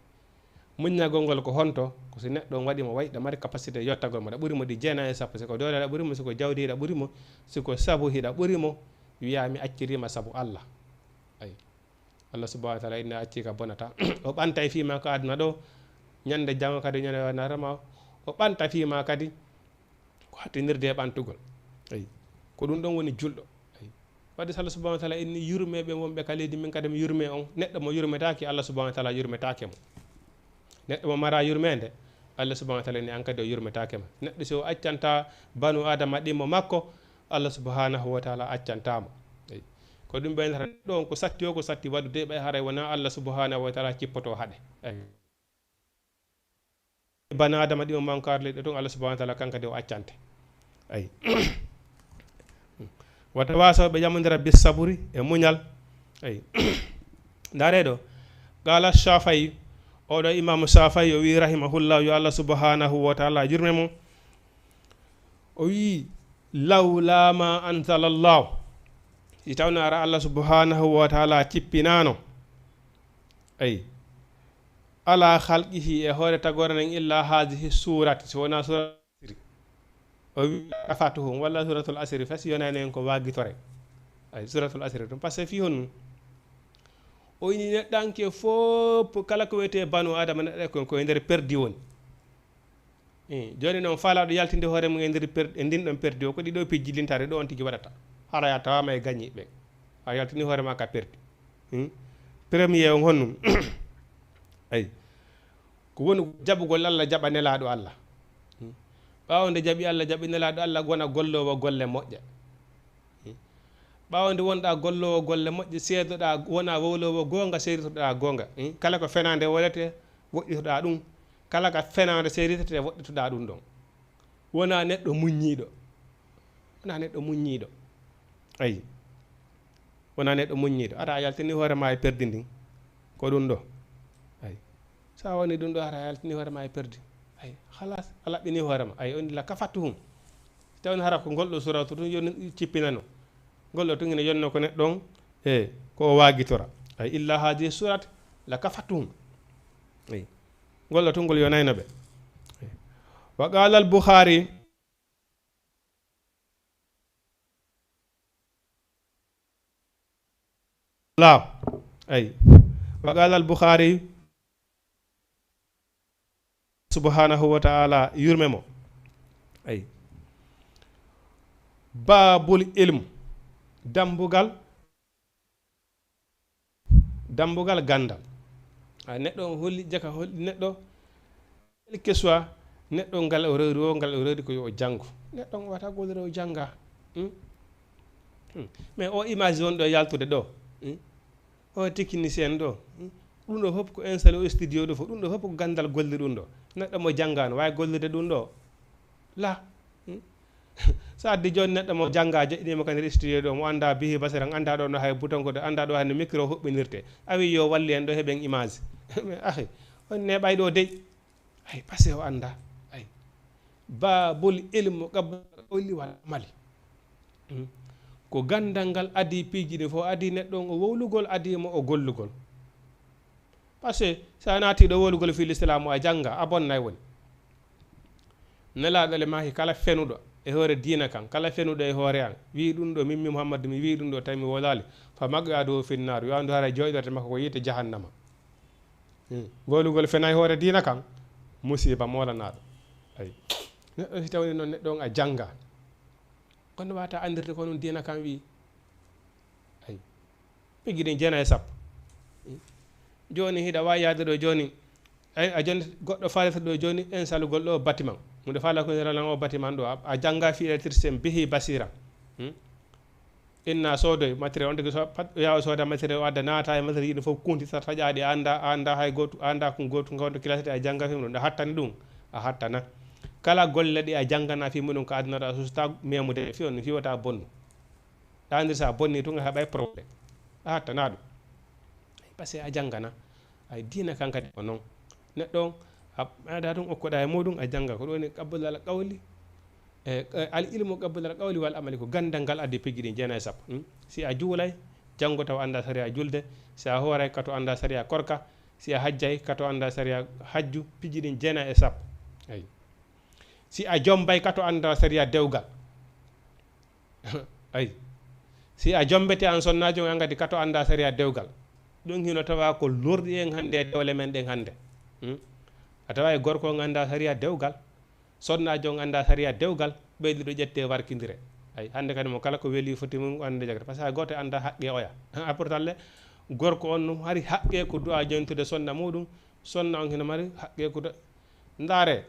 Muññagol ngol ko honto? Ko si neɗɗo on waɗi mo way, ɗa mari capacité yottagol mo, ɗa ɓuri mo ɗi jeena e sappo, si ko doole ɗa ɓuri mo, si ko jawdi ɗa ɓuri mo, si ko sabu hiɗa ɓuri mo, wiya mi acciriima sabu Allah. Ay. Allah subhanahu wa taala inna acci ka bonata. O ɓantay fii ma ka aduna ɗo, ñande janngo kadi ñande wanarama, o ɓanta fii ma kadi ko hattinirde e ɓantugol. Ay. Ko ɗum ɗon woni julɗo. Ay. Wadde so Allah subhanahu wa taala inni yurmeɓe wonɓe ka leydi min kadi mi yurme on, neɗɗo mo yurmetaake, Allah subhanahu wa taala yurmetaake mo. Neɗɗo mo mara yurmeende, Allah subhanahu wa taala inni an kadi o yurmetaake ma. Neɗɗo si o accanta banu adama ɗimmo makko, Allah subhanahu wa taala accanta mo. Ay. Ko ɗum ɓe neɗɗo on ko satti o, ko satti waɗude ɓay haray wona Allah subhanahu wa taala cippoto haɗe. Ay. Bana adama ɗi o mankaare leyɗe ton, Allah subhanahu wa taala kanka de o accante. Ay. Wata waso ɓe yamondira bis saburi e muñal. Ay. Ndare ɗo. Qala Shafai, oɗo imamu Shafai o wi rahimahullah, yo Allah subhanahu wa taala yurme mo. O wi, lawla ma anzalallahu. Si tawno ara Allah subhanahu wa taala cippinano. Ay. Ala khalqihi e hoore tagore nden illa hadhihi surati, si wona suratul asri. O wi kafatuhum, walla suratul asri, fes yonani en ko wagitore. Ay, suratul asri ɗum. Parce que fi honum? O ini neɗɗanke fof, kala ko wiyetee banu adama neɗɗo ko, ko e nder perdi woni. Eh, jooni noon, faalaaɗo yaltinde hoore mum e nder per-, e ndin ɗon perdi o, ko ɗiɗo pijji lintare ɗo on tigi waɗata. Hara a tawaama e gañiiɓe. A yaltini hoore ma ka perdi. Hmm? Premier on honnum? Ay. Ko woni jaɓugol Allah, jaɓa nelaaɗo Allah. Hmm? Ɓaawo nde jaɓi Allah, jaɓi nelaaɗo Allah, wona golloowo golle moƴƴe. Hmm? Ɓaawo nde wonɗaa golloowo golle moƴƴe, seedoɗaa, wona wowloowo goonga, seeditoɗaa goonga. Hmm? Kala ko fenaande wolete, woɗɗitoɗaa ɗum. Kala ka fenaande seeditete, woɗɗitoɗaa ɗum ɗon. Wona neɗɗo muññiiɗo. Wona neɗɗo muññiiɗo. Ayi. Wona neɗɗo muññiiɗo. Ara a yaltini hoore ma e perdi ndin. Ko ɗum ɗo. Ayi. So a woni ɗum ɗo, ara a yaltini hoore ma e perdi. Ayi. Halas, a laɓɓini hoore ma. Ayi, on la kafattuhum. Si tawno hara ko ngol ɗo suratu tun, yo cippinano. Ngol ɗo tun ina yonno ko neɗɗo on, e, ko o waagitora. Ayi, illa hadihi surat la kafattuhum. Ayi. Ngol ɗo tun ngol yonayno ɓe. Ayi. Wa qala al Bukhari, Laaw. Ay. Wa qala al Bukhari, subhanahu wa ta'ala, yurme mo. Ay. Babul ilm. Dambugal. Dambugal gandal. A neɗɗo on holli, jaka holli neɗɗo. Quel que soit neɗɗo ngal o rewri o, ngal o rewri ko yo o janngu. Neɗɗo on wata gollire o jannga. Hmm? Hmm. Mais o image wonɗo e yaltude ɗo. Hmm? O technicien ɗo. Hmm? Ɗum ɗo fof ko installé o studio ɗo fof. Ɗum ɗo fof ko gandal golli ɗum ɗo. Neɗɗo mo janngaano waawi gollude ɗum ɗo. La. Hmm? So addi jooni neɗɗo mo jannga joɗɗinii mo kadi nder studio ɗo, mo annda bihi basiran, annda ɗo no hay bouton ko ɗo, annda ɗo hay no micro huɓɓinirte. A wi yo wallu en ɗo heɓen image. Mais ahi, on neeɓay ɗo dey. Ay, parce que o annda. Ay. Babul ilmu qabla qawli wal amali. Hmm. Ko gandal ngal adi piiji ɗi fof, adi neɗɗo on o wowlugol, adi mo o gollugol. Parce que so a naati ɗo wowlugol fii l'islam, a jannga, a bonnay woni. Nelaaɗo le maaki kala fenuɗo e hoore diina kan, kala fenuɗo e hoore an, wii ɗum ɗo min mi Muhammadu, mi wii ɗum ɗo, tawi mi wowlaali, fa maq'aduhu fin naar, yo anndu hara jooɗorde makko ko yiite jahannama. Hmm. Gollugol fena e hoore diina kan, musiba moolanaɗo. Ay. Neɗɗo si tawni noon neɗɗo on a jannga, kono wata anndirde ko noon diina kan wi. Ay. Pigi ɗin jeena e sappo. Jooni hiɗa waawi yaade ɗo jooni. Ay, a jooni goɗɗo faalata ɗo jooni en salugol ɗo bâtiment. Mude faala ko ralan o bâtiment ɗo, a, a jannga fi électricité bihi basira. Hmm? Inna soodoy matériel on tigi so pat yawa sooda matériel o adda naata e matériel yiɗi fof kunti sa taƴaɗi anda anda hay goto anda ko goto goto classe a jannga fi ɗum ɗa hattani ɗum a hattana. Kala golle ɗe a janngana fi muɗum ko aduna ɗo a susta memude fi on fiwata bonnu. Ɗa andir sa bonni tun a haɓay problème a hattana ɗum. Parce que a janngana ay diina kan kadi ko noon. Neɗɗo on a aɗa ɗum okkoɗa e muɗum a jannga ko ɗum woni qabbulal qawli. E al ilmu qabbulal qawli wal amali ko ganndal ngal addi piji ɗin jeena e sappo. Hmm? Si a juulay janngo taw annda sariya julde. Si a hooray kato annda sariya korka. Si a hajjay kato annda sariya hajju. Piji ɗin jeena e sappo. Ay. Si a jombay kato annda sariya dewgal. Ay. Si a jombete an sonnaajo on angadi kato annda sariya dewgal. Ɗum hino tawa ko lorɗi en hannde e dewle men ɗen hannde. Hmm? A tawa e gorko on annda sariya dewgal. Sonnaajo on annda sariya dewgal. Ɓeydi ɗo ƴette warkindire. Ay, hannde kadi mo kala ko weli foti mum annde jagata. Parce que hay gooto annda haqqe oya. A pourtant le gorko on no hari haqqe ko du'a jontude sonna muɗum. Sonna on hino mari haqqe ko du- ndaare.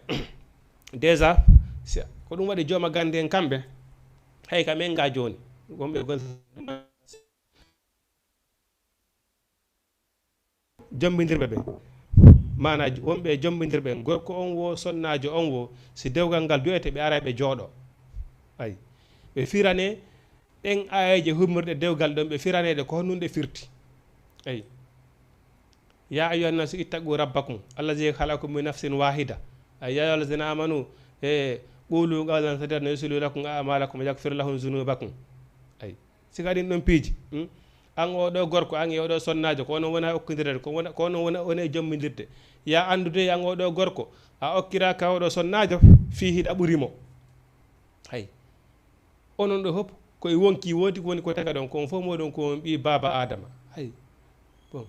Déjà si- ko ɗum waɗi jooma gannde en kamɓe. Hay ka men nga jooni wonɓe gon jombindirɓe ɓe. Mana wonɓe jombindirɓe gorko on wo sonnaajo on wo si dewgal ngal du'ete ɓe ara ɓe jooɗo. Ay. Ɓe firane ɗen aayeeje hummirɗe dewgal ɗon ɓe firaneɗe ko honɗum ɗe firti. Ay. Ya ayuha nnasu ittaqu rabbakum allazi khalaqakum min nafsin wahida. Ay, ya ayuha allazina amanu e qulu qawlan sadida yuslu lakum a'malakum wa yaghfir lahum dhunubakum. Ay. Sika ɗin ɗon piiji. Hmm? An oɗo gorko an e oɗo sonnaajo ko onon wona okkindirede ko wona ko onon wona wona e jommindirde. Ya anndude an oɗo gorko a okkira ka oɗo sonnaajo fii hiɗa ɓuri mo. Hay. Onon ɗo hop ko e wonki woodi woni ko taga ɗon ko on fof moɗon ko on ɓii baaba adama. Hay. Bon.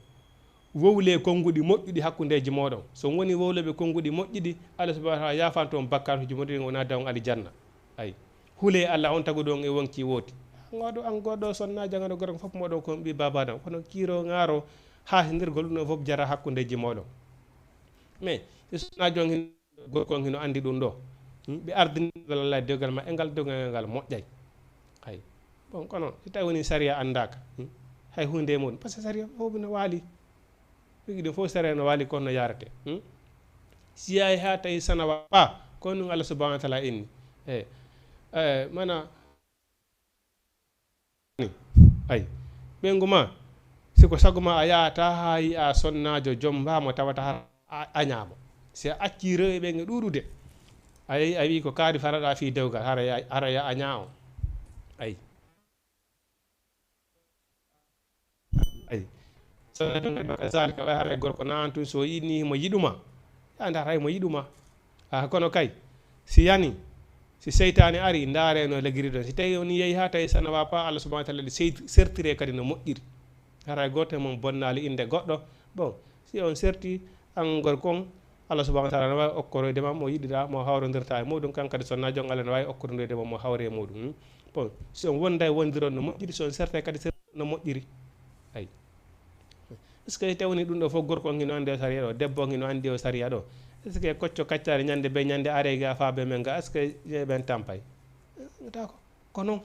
Wowle konnguɗi moƴƴuɗi hakkundeji moɗon so woni wowloɓe konnguɗi moƴƴuɗi. Allah subhanahu wa taala yafan toon bakkatuji moɗon wona daw alijanna. Ay. Hule Allah on taguɗo on e wonki woodi. Ngoɗo an goɗɗo sonna jangano gorko fof moɗon ko on ɓii baaba adama kono kiiro ŋaaro hasindirgol ɗum ɗon fof jara hakkundeji moɗon. Mais si sonna jong hin gorko on hino anndi ɗum ɗo. Hmm? Ɓe ardini lallah dewgal ma e ngal dewgal ngal moƴƴay. Hay. Bon kono si tawi woni sariya anndaka. Hmm? Hay hunde e muɗum parce que sariya fof no waali. Ɗum ɗum fof sariya no waali kono no yarate. Hmm? Si yahi ha tawi sanawa pa kono ɗum Allah subhanahu wa taala inni. E e mana ay ɓeyngu ma si ko sago ma a yahata ha yi'a sonnaajo jombamo tawata har a añamo si a acci rewɓe ɓen e ɗuɗude a yehi a wi ko kaari faraɗa fi dewgal hara ya hara ya aña on. Ay. Ay. Sonnaajo ngal kazalika way haray gorko nan tun so yiɗni himo yiɗuma ya ndarata himo yiɗuma. A kono kay si yani si seytaane ari ndaare no legiri ɗon si tawi on yehi ha tawi sanawa pa Allah subhanahu wa taala ɗi seyt- sertire kadi no moƴƴiri. Haray goto e mon bonnaali inde goɗɗo. Bon si on serti an gorko on Allah subhanahu wa taala no wawi okkoroyde ma mo yiɗira mo hawrondirta e muɗum kan kadi sonna jon Allah no wawi okkoroyde ma mo hawre e muɗum. Hmm? Bon si on wonday wondiron no moƴƴiri si on sertay kadi serti no moƴƴiri. Ay. Est ce que tewni ɗum ɗo fof gorko on hino andi o sariya ɗo debbo on hino andi o sariya ɗo? Est ce que kocco kaccare ñande be ñande are ga faabe men ga est ce que yeɓen tampay? Tako ko noon.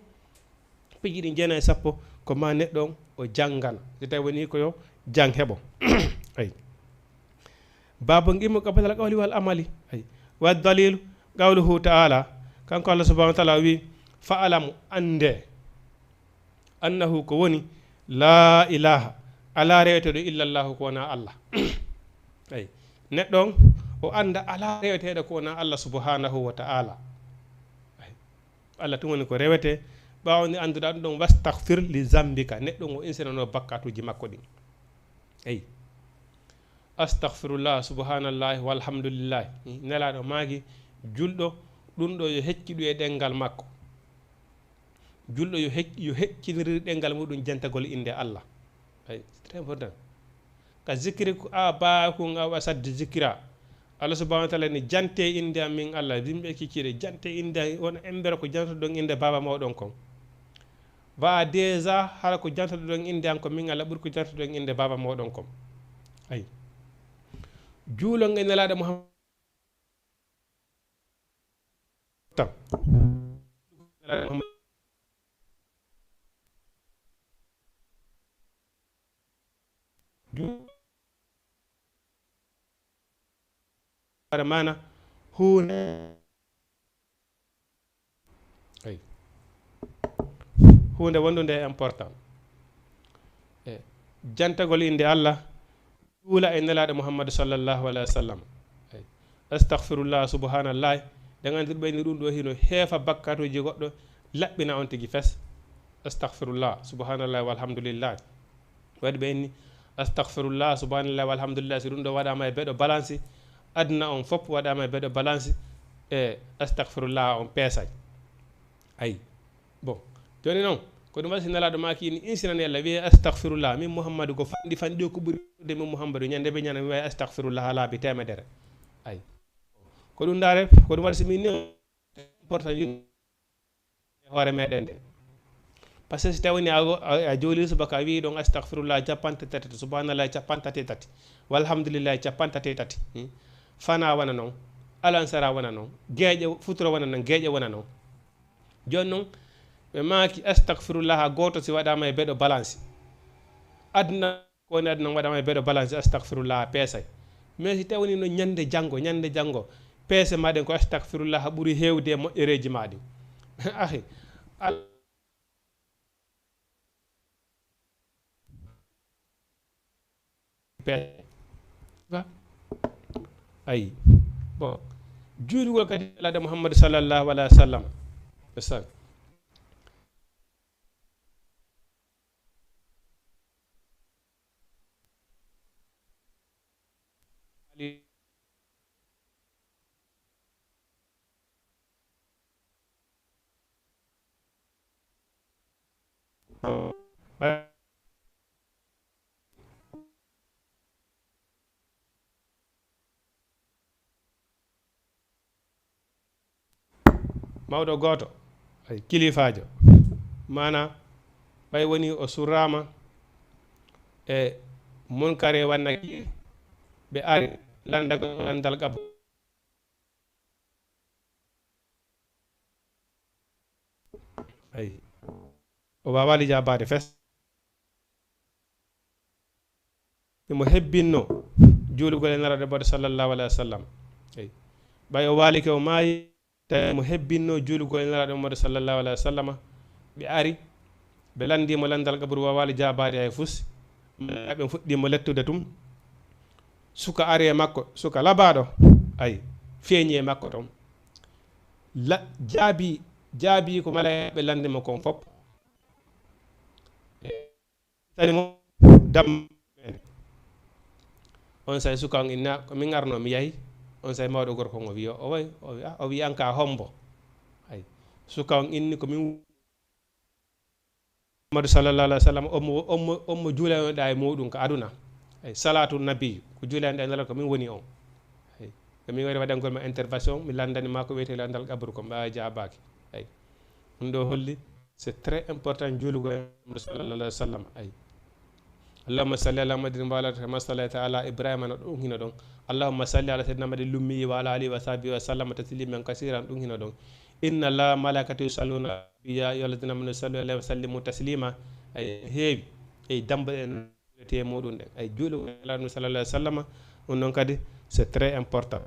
Piiji ɗi jeena e sappo ko ma neɗɗo on o janngana si tawi woni ko yo jang heɓo. Ay. Babu ngimu qabla al qawli wal amali. Ay. Wa dalilu qawluhu ta'ala. Kanko Allah subhanahu wa ta'ala wi fa'alamu ande annahu ko woni la ilaha ala reweteɗo illa allahu ko wona Allah. Ay. Neɗɗo on o anda ala reweteɗo ko wona Allah subhanahu wa ta'ala. Ay. Allah tun woni ko rewete. Ɓawo nde annduɗa ɗum ɗon wastahfir li zambika neɗɗo ngo insinano bakkatuji makko ɗin. Eyi. Astahfirullah subhanallahi walhamdulillahi. Nelaɗo maagi julɗo ɗum ɗo yo hecci ɗum e ɗengal makko. Julɗo yo hec- yo heccinir ɗengal muɗum jentagol inde Allah. Eyi. C'est très important. Ka zikri ko a baakun aw asaddi zikra. Allah subhanahu wa taala ni, "Jante innde am min Allah, yimɓe kikiiɗe, jante innde am, on embere ko jantoɗon innde baaba mooɗon kon." Wa a déjà, hara ko jantoɗon innde am ko min Allah ɓuri ko jantoɗon innde baaba mooɗon kon. Ay. Juulon e Nelaaɗo Muhammad. Tan. Hoore maana huunde, ay, huunde wondude e important. E jantagol innde Allah, juula e Nelaaɗo Muhammadu sallallahu alayhi wa sallam. Ay. Astaghfirullah, subhanallah. Ɗen anndi ɓe ni ɗum ɗo hino heefa bakkatuuji goɗɗo, laɓɓina on tigi fes. Astaghfirullah, subhanallah, walhamdulillah. Waɗi ɓe inni, astaghfirullah, subhanallah, walhamdulillah. Si ɗum ɗo waɗaama e beɗo balansi, aduna on fof waɗaama e beɗo balansi, e astaghfirullah on peesay. Ay. Bon, jooni noon, ko ɗum waɗi si Nelaaɗo maaki ini insinani Allah, wiyee, "Astaghfirullah, min Muhammadu ko fanɗi fanɗi o, ko ɓuri ɓurde min Muhammadu, ñande ɓe ñande mi wawi astaghfirullah ha laabi teemedere." Ay. Ko ɗum ndaare, ko ɗum waɗi si min ni important yu-, e hoore meɗen de. Parce que si tawni a, a, a jooli subaka, a wii ɗon astaghfirullah cappanɗe tati, subhanallah cappanɗe tati e tati, walhamdulillah cappanɗe tati e tati. Hmm. Fana wona noon, alansara wona noon, geeƴe futuro wona noon, geeƴe wona noon. Jooni noon, ɓe maaki astaghfirullah gooto si waɗaama e beɗo balansi. Aduna, ko woni aduna waɗaama e beɗo balansi, astaghfirullah peesay. Mais si tawni no ñande janngo, ñande janngo, peese ma ɗen ko astaghfirullah ɓuri heewde e moƴƴereeji ma ɗin. Ahi, al-, pe-, ayi. Bon, juulugol kadi Nelaaɗo Muhammadu sallallahu alayhi wa sallam. Ndeysaan. Mawɗo gooto, ay, kilifaajo, maana ɓay woni o surraama e Munkar e Nakiir, ɓe ari lanndagol lanndal qabru. Ay. O waawaali jaabaade fes. Imo hebbinno juulugol e Nelaaɗo Muhammadu sallallahu alayhi wa sallam. Ay. Ɓay o waalike o maayi, tawi imo hebbinno juulugol e Nelaaɗo Muhammadu sallallahu alayhi wa sallam. Ɓe ari, ɓe lanndii mo lanndal qabru, waawaali jaabaade hay fus. Ɓe fuɗɗii mo lettude tum. Suka ari e makko, suka labaaɗo, ay, feeñi e makko ton. La-, jaabi, jaabi ko malaa'ikaaɓe lanndi mo kon fop. Tani mo dam-, on say suka on inna, "Ko min arno, mi yahi." On say mawɗo gorko on o wiyo, o way, o wi, "Ah," o wi, "An ka hombo?" Ay, suka on inni, "Ko min Muhammadu sallallahu alayhi wa sallam, on mo, on mo, on mo juulanoɗa e muɗum ka aduna. Ay, salatu nabi, ko juulanoɗa e Nelaɗo ko min woni on. Ay, ko min wari waɗangol ma intervention, mi lanndani ma ko wiyetee lanndal qabru ko mbaawa jaabaaki." Ay, ɗum ɗo holli, c'est très important juulugol e Muhammadu sallallahu alayhi wa sallam. Ay. Allahumma salli ala Muhammadin wa ala alihi kama sallaita ala Ibrahima, no ɗum hino ɗon. Allahumma salli ala sayyidina Muhammadin lummiyi wa ala alihi wa sahbihi wa sallama tasliman kasiran, ɗum hino ɗon. Inna Allaha wa malaikatahu yusalluna ala nabi, ya ayyuha alladhina amanu sallu alayhi wa sallimu taslima. Ay, heewi. Ay, dambuɗe en te muɗum ɗen. Ay, juulugol e Nelaaɗo sallallahu alayhi wa sallama, ɗum ɗon kadi, c'est très important.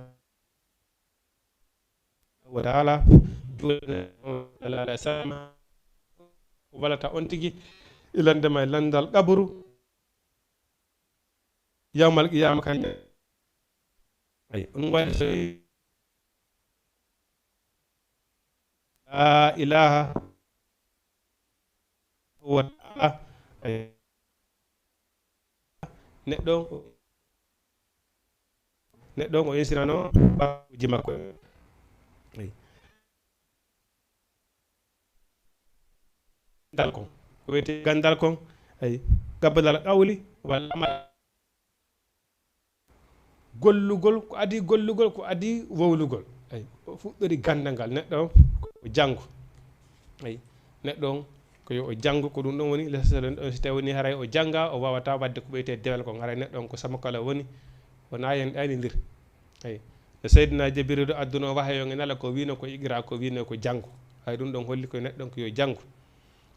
Wa taala, juulugol e Nelaaɗo sallallahu alayhi wa sallama, ko wallata on tigi, e lanndema e lanndal qabru, yawmal qiyama kan. Ay, on waɗi so la ilaha wa taala. Ay. Neɗɗo, neɗɗo o insirano ɓaaruuji makko. Ay. Ganndal kon. Ko wiyetee ganndal kon, ay, qabla al qawli wal amal. Gollugol ko adii gollugol, ko adii wowlugol. Eyi, o fuɗɗori ganndal ngal, neɗɗo on ko janngo. Eyi, neɗɗo on ko yo o janngo, ko ɗum ɗon woni lesel on, si tawi woni haray o jannga, o waawata waɗde ko ɓeyte dewal kon, haray neɗɗo on ko sama kala woni, wona yen ɗaynindir. Eyi, no Seydina Jibriilu adduno wahayo nge nala ko wino ko iqra, ko wino ko janngo. Hay ɗum ɗon holli ko neɗɗo on ko yo janngo.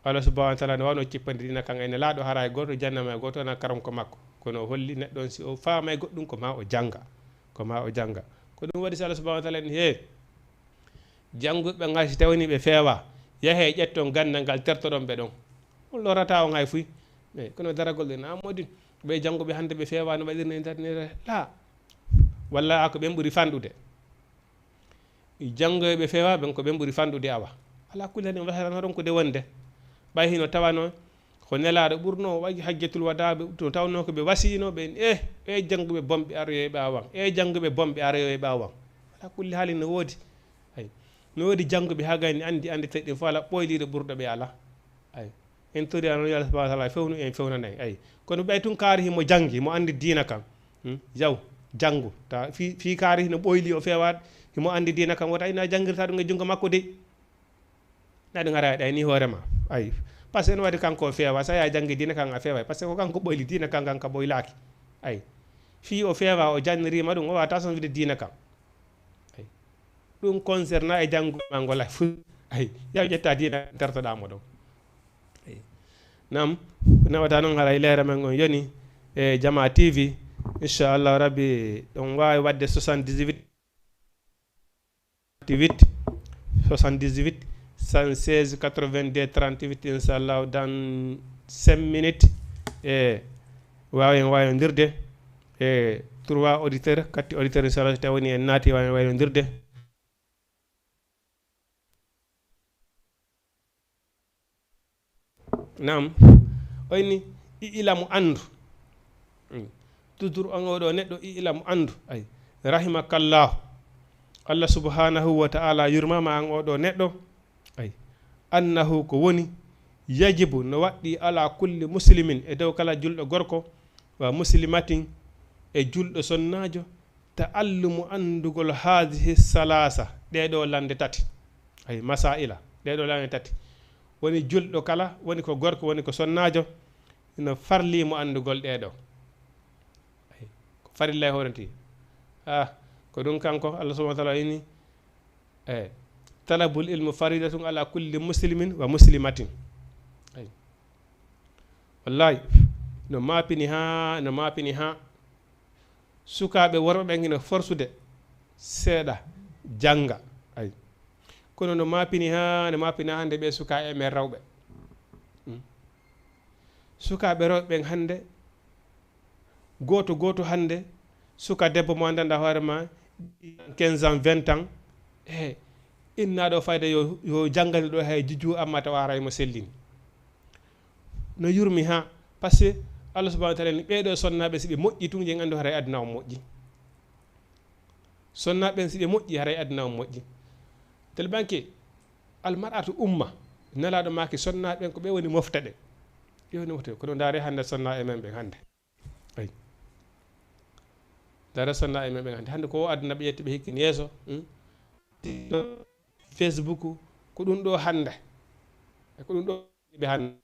Allah subhanahu wa taala no wano cippande dina kan e nelaaɗo, hara e gooto jannama e gooto na karam ko makko. Kono o holli neɗɗo on si o faamay goɗɗum ko ma o jannga. Ko ma o jannga. Ko ɗum waɗi si Allah subhanahu wa taala en he jannguɓe ngal si tawani ɓe feewa, yahe ƴetton ganndal ngal tertoɗon ɓe ɗon. On lorata on hay fuy. Eyi, kono daragol ɗen amodin. Ɓe jannguɓe hannde ɓe feewa no waɗirne internet la. Walla ko ɓen ɓuri fanɗude. Janngoyɓe feewa ɓen ko ɓen ɓuri fanɗude awa. Ala kulli halin wasarano ronkude wonde. Ɓay hino tawano ko nelaaɗo ɓurno waɗi hajjatul wadaa ɓe to tawno ko ɓe wasiyino ɓen eh ɓe jannguɓe bonɓe aroyoyɓe awan. E jannguɓe bonɓe aroyoyɓe awan. Ala kulli halin no woodi. Ay. No woodi jannguɓe haa gayni anndi anndi teɗɗin fof ala ɓoyliiɗo ɓurɗo ɓe ala. Ay. En tori Allah subhanahu wa taala fewnu en fewnanay. Ay. Kono ɓay tun kaari himo janngi, mo anndi diina kan. Hmm? Yaw, janngu. Ta fi fi kaari hino ɓoyli o feewaat, himo anndi diina kan wota ina janngirta ɗum e junngo makko de. Na ɗum ara ɗay ni hoore ma. Ay. Parce que no waɗi kanko o feewa, sa ya janngi diina kan a feeway. Parce que ko kanko ɓoyli diina kan kan ka ɓoylaaki. Ay. Fi o feewa o janniriima ɗum o wata son wide diina kan. Ay. Ɗum concerne e janngu ma ngo la fu. Ay. Yaw ƴetta diina kan tertoɗaa mo ɗon. Ay. Nam nawata noon haray leere men on yoni e Jama T V. Inchallahu rabbi ɗon waawi waɗde soixante-dix-huit, huit, soixante-dix-huit, cent seize, quatre-vingt-deux, trente-huit, inchallahu dans cinq minutes e waawen waawondirde e trois auditeurs, quatre auditeurs inchallah so tawi woni en naati waawen waawondirde. Naam, o inni i ilamu anndu. Mm. Toujours on oɗo neɗɗo i ilamu anndu. Ay, rahimakallah. Allah subhanahu wa ta'ala yurmama an oɗo neɗɗo. Ay, annahu ko woni yajibu no waɗɗi ala kulli muslimin e dow kala julɗo gorko wa muslimatin e julɗo sonnaajo ta'allumu anndugol haadihi salaasa, ɗee ɗoo lannde tati. Ay, masaa'ila, ɗee ɗoo lannde tati. Woni julɗo kala, woni ko gorko, woni ko sonnaajo, ina farlii mo anndugol ɗee ɗoo. Ay, ko farilla e hoore ti. Ah, ko ɗum kanko, Allah subhanahu wa ta'ala ini, eh, talabul ilmu faridatun ala kulli muslimin wa muslimatin. Ay. Wallahi, no maapini haa, no maapini haa. Sukaaɓe worɓe ɓen hino forsude seeɗa jannga. Ay. Kono no maapini haa, no maapini haa hannde ɓe sukaaɓe men rewɓe. Mm. Sukaaɓe rewɓe ɓen hannde, gooto gooto hannde, suka debbo mo anndanɗaa hoore ma, quinze ans, vingt ans, e innaaɗo fayda yo, yo janngani ɗo hay jujju amma tawa haray mo sellini. No yurmi haa, parce que Allah subhanahu wa ta'ala ni ɓee ɗoo sonnaaɓe si ɓe moƴƴi tun, yen anndu haray aduna on moƴƴi. Sonnaaɓe ɓen si ɓe moƴƴi, haray aduna on moƴƴi. Tel banke, al mar'atu umma, nelaaɗo maaki sonnaaɓe ɓen ko ɓe woni mofte ɗe. Ɓe woni mofte ɗe. Kono ndaare hannde sonnaaɓe men ɓen hannde. Ay. Ndaare sonnaaɓe men ɓen hannde. Hannde ko o aduna ɓe ƴetti ɓe hikkini yeeso. Hmm? Facebook, ko ɗum ɗo hannde. E ko ɗum ɗo ɓe hannde.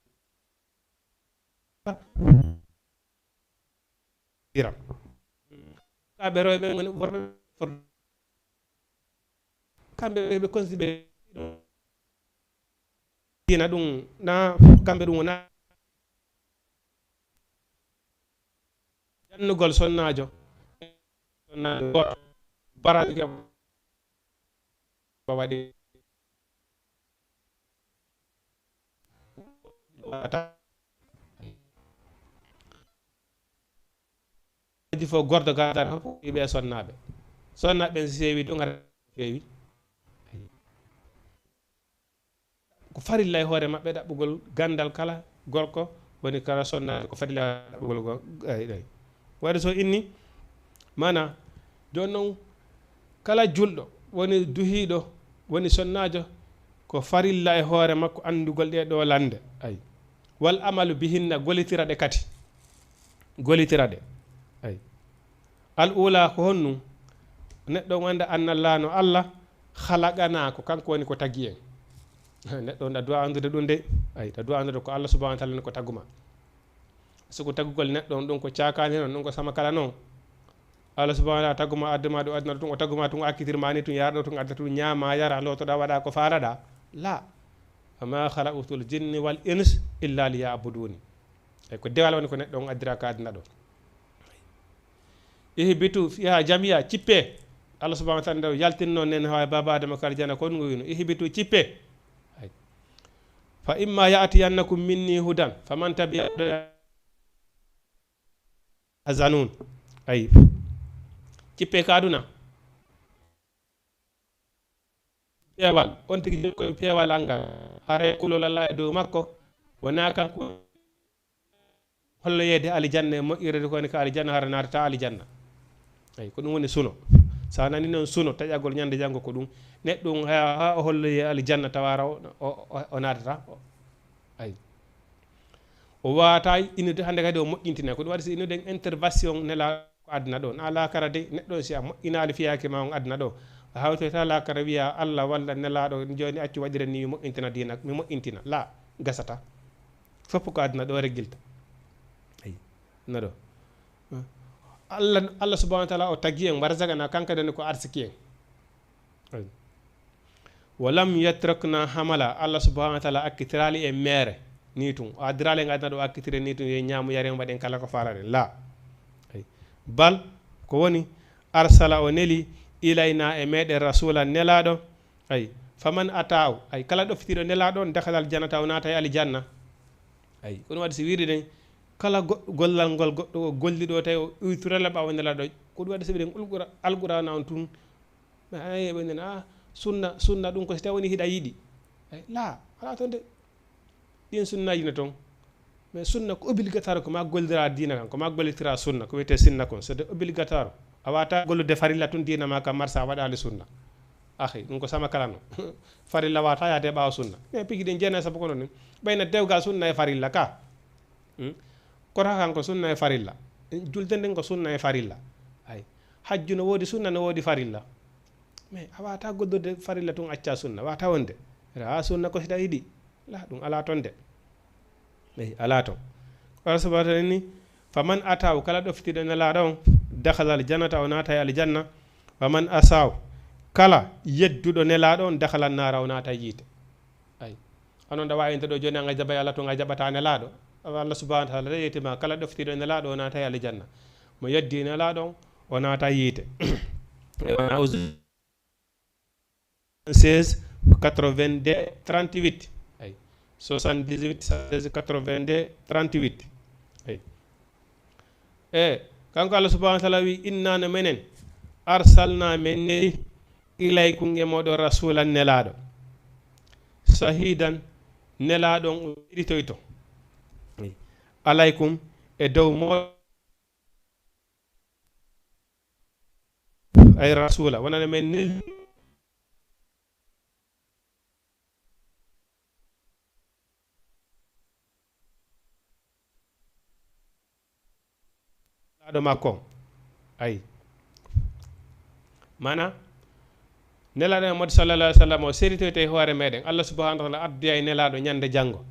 Iran. Kamɓe rewɓe ɓen woni worɓe for-, kamɓe ɓe, ɓe considéré diina ɗum na, kamɓe ɗum wona jannugol sonnaajo, sonnaajo gooto, baraji kam waɗi. Aji fof gordo gadar fof yiɓe sonnaaɓe. Sonnaaɓe ɓen si seewi ɗum hara feewi. Ko farilla e hoore maɓɓe ɗaɓɓugol ganndal kala gorko woni kala sonnaajo ko farilla e ɗaɓɓugol go-, ay, ɗay. Waɗi so inni, maana, jooni noon, kala julɗo woni duhiiɗo, woni sonnaajo, ko farilla e hoore makko anndugol ɗee ɗoo lannde. Ay. Wal amalu bihinna, golitira ɗe kadi. Golitira ɗe. Ay. Al ula ko honɗum? Neɗɗo on annda anna Allah no Allah khalaqana, ko kanko woni ko tagi en. Neɗɗo on ɗa duwa anndude ɗum de. Ay, ɗa duwa anndude ko Allah subhanahu wa ta'ala ni ko taguma. So ko tagugol neɗɗo on, ɗum ko cakani non, ɗum ko sama kala non. Allah subhanahu wa ta'ala taguma, adduma ɗo aduna ɗum, o taguma tun, o akkitirma ni tun, yarɗo tun, adda tun, ñaama, yara, lotoɗa, waɗa ko faalaɗa. La. Wa ma khalaqtul jinni wal ins illa liya'buduni. Ay, ko dewal woni ko neɗɗo on addira ka aduna ɗo. Ihbitu fiha jami'a, cippe. Allah subhanahu wa ta'ala nde yaltinno nen hawa baba Adama ka aljana, ko ɗum o wino, ihbitu, cippe. Ay. Fa imma ya'tiyannakum minni hudan, faman tabi'a hudaya. Azanun. Ay. Cippe ka aduna. Peewal, on tigi jokkoy peewal angal. Haray kulol Allah e dow makko, wona kanko holloyeede alijanna e moƴƴirede ko woni ka alijanna, hara naatata alijanna. Ay, ko ɗum woni suno. Sa nani noon suno, taƴagol ñande janngo ko ɗum. Neɗɗo ɗum ha, ha o holloye alijanna tawa ara o, o, o, o naatata. Ay. O wata inude hannde kadi o moƴƴintina. Ko ɗum waɗi so inuɗen intervention nela ko aduna ɗo. Na lakara de, neɗɗo on si a moƴƴinaali fiyaake ma on aduna ɗo. A hawtoyta lakara wiya Allah walla nelaaɗo, jooni accu waɗiren ni mi moƴƴintina diina, mi moƴƴintina. La, gasata. Fof ko aduna ɗo reggilta. Ay, na ɗo. Allah, Allah subhanahu wa ta'ala o tagi en, warzagana, kanko dani ko arsiki en. Ay. Wa lam yatrukna hamala, Allah subhanahu wa ta'ala akkitiraali en meere. Ni tun, o addiraali en aduna ɗo akkitire ni tun, yo ñaamu yaren waɗen kala ko faalaɗen. La. Ay. Bal, ko woni, arsala o neli, ilayna e meɗen rasulan nelaaɗo. Ay. Faman ataaw, ay, kala ɗoftitiiɗo nelaaɗo on, dakhalal jannata, o naata e aljanna. Ay. Ko ɗum waɗi si wiiri ɗen, kala go-, gollal ngol goɗɗo o golli ɗo tawi o uyturala ɓaawo nelaaɗo, ko ɗum waɗi si wiɗen ulqura-, alqur'ana on tun, mais ay, ɓe nen, ah, sunna, sunna ɗum ko si tawi woni hiɗa yiɗi. Ay, la, ala toon de. Ɗin sunnaaji no toon. Mais sunna ko obligatoire, ko ma gollira diina kan, ko ma gollitira sunna, ko wiyete sunna kon, c'est de obligatoire. A wata gollude farilla tun diina ma ka marsa a waɗali sunna. Akhi, ɗum ko sama kala no. Farilla wata yaade ɓaawo sunna. Mais piji ɗin jeena sabu ko non. Ɓayna dewgal sunna e farilla ka. Hmm? Kota kan ko sunna e farilla. Julde nden ko sunna e farilla. Ay. Hajju no woodi sunna, no woodi farilla. Mais a wata goddorde farilla tun acca sunna. Wata wonde. Ra sunna ko sida yiɗi. La, ɗum ala ton de. Eyi, ala ton. Ko Allah subhanahu wa ta'ala ni, faman ataw, kala ɗoftitiiɗo nelaaɗo on, dakhalal jannata, o naata e aljanna. Faman asaw, kala yedduɗo nelaaɗo on, dakhalan naara, o naata e yiite. Ay. Anon ɗa wawi inde ɗo jooni, an a jaɓay Allah tun, a jaɓata nelaaɗo. Awa Allah subhanahu wa ta'ala yetti ma, kala ɗoftitiiɗo nelaaɗo, o naata e aljanna. Mo yeddi nelaaɗo on, o naata e yiite. Ewa, na'uzu seize quatre-vingt-deux trente-huit. Ay. Soixante-dix-huit seize quatre-vingt-deux trente-huit. Ay. E, kanko Allah subhanahu wa ta'ala wi, inna no menen, arsalna men neli, ilaykum e moɗo rasulan nelaaɗo. Shahidan, nelaaɗo on o seeditoyto. Ay. Alaykum, e dow moɗo. Ay rasula, wonande men nel-, nelaaɗo makko. Ay. Mana, nelaaɗo Muhammad sallallahu alaihi wasallam o seeditoyte e hoore meɗen. Allah subhanahu wa ta'ala addoyay nelaaɗo ñande janngo.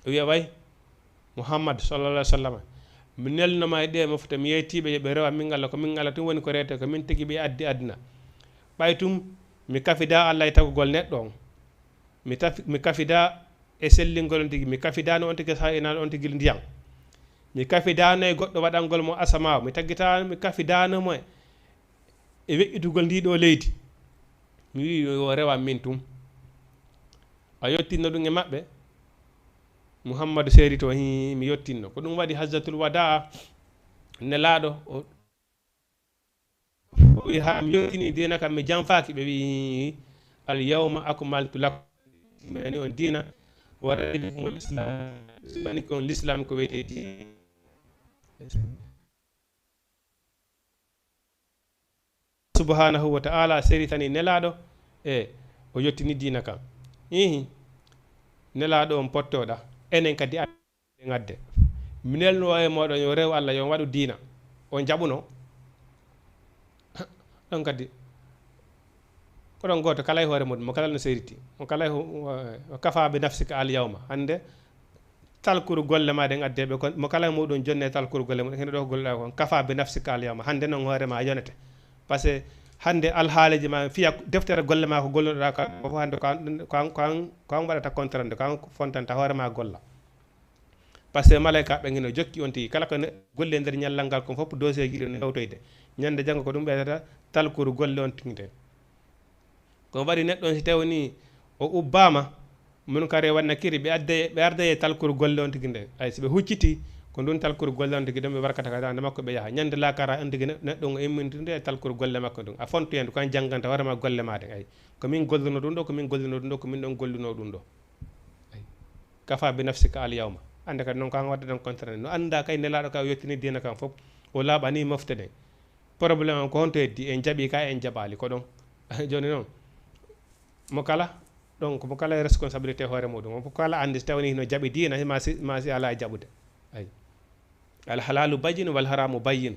O wiya way, Muhammad sallallahu alaihi wasallam, mi nelno ma e ɗe mofte, mi yeytiɓe yo ɓe rewa min Allah, ko min Allah tun woni ko rewte, ko min tigi ɓe addi aduna. Ɓay tum, mi kafida Allah e tagugol neɗɗo on. Mi tafi-, mi kafida e sellingol on tigi, mi kafidano on tigi sa ina on tigi ndiyam. Mi kafidano e goɗɗo waɗangol mo asamaaw, mi tagita-, mi kafidano mo e e weƴƴitugol ndi ɗo leydi. Mi wi yo rewan min tun. A yottinno ɗum e maɓɓe. Muhammadu seeri to, hi, mi yottinno. Ko ɗum waɗi hajjatul wadaa, nelaaɗo, o, o wi, ha mi yottini diina kam, mi janfaaki. Ɓe wi, al yawma akmaltu lakum, mani on diina, wa raditu lakumul islam, wani kon l'islam ko wiyete diina. Subhanahu wa ta'ala seritani nelaaɗo, e o yottini diina kan. Ihi, nelaaɗo on pottoɗa, enen kadi a-, en adde. Mi nelno e moɗon yo rew Allah, yo on waɗu diina. On jaɓuno, Ɗon kadi, ko ɗon gooto kala e hoore mum, mo kala no seeriti, mo kala e ho-, wa-, wa kafa bi nafsika al yawma. Hannde, talkuru golle maa ɗen addeeɓe kon, mo kala e muɗum jonne talkuru golle mum, hino ɗo golle kon, kafa bi nafsika al yawma. Hannde noon hoore maa yonete. Parce que hannde alhaaleeji maa, fiya deftere golle maa ko gollunoɗaa ka, ko fof hannde ko an, ko an, ko an, ko an waɗata compte rendu, ko an fontanta hoore maa golla. Parce que malaykaaɓe ngino jokki on tigi. Kala ko ne-, golle nder ñallal ngal kon fof dossier ji ɗin hewtoyde. Ñande janngo ko ɗum ɓeydata talkuru golle on tigi nden. Ko waɗi neɗɗo on si tawni o ubbaama, Munkar e Nakiir ɓe adde, ɓe arda e talkuru golle on tigi nden. Ay, si ɓe hucciti, ko ndun talkuru golle on tigi ɗon ɓe warkata ka dande makko ɓe yaha. Ñande laakara on tigi ne-, neɗɗo on o immintude e talkuru golle makko ɗum. A fontoyande ko an jannganta hoore ma golle ma ɗen. Ay, ko min golluno ɗum ɗo, ko min golluno ɗum ɗo, ko min ɗon golluno ɗum ɗo. Ay. Kafa bi nafsika al yawma. Annde kadi noon ko an wadde ɗon compte rendu. No annda kay Nelaaɗo ka o yettini diina kan fof. O laaɓani mofte ɗen. Problème am ko honto heddi? En jaɓi ka, en jaɓaali ko ɗon. Jooni noon, mo kala, donc, mo kala e responsabilité hoore muɗum. Mo kala anndi so tawni hino jaɓi diina, ma si, ma si alaa e jaɓude. Ay. Al halalu bayyin wal haramu bayyin.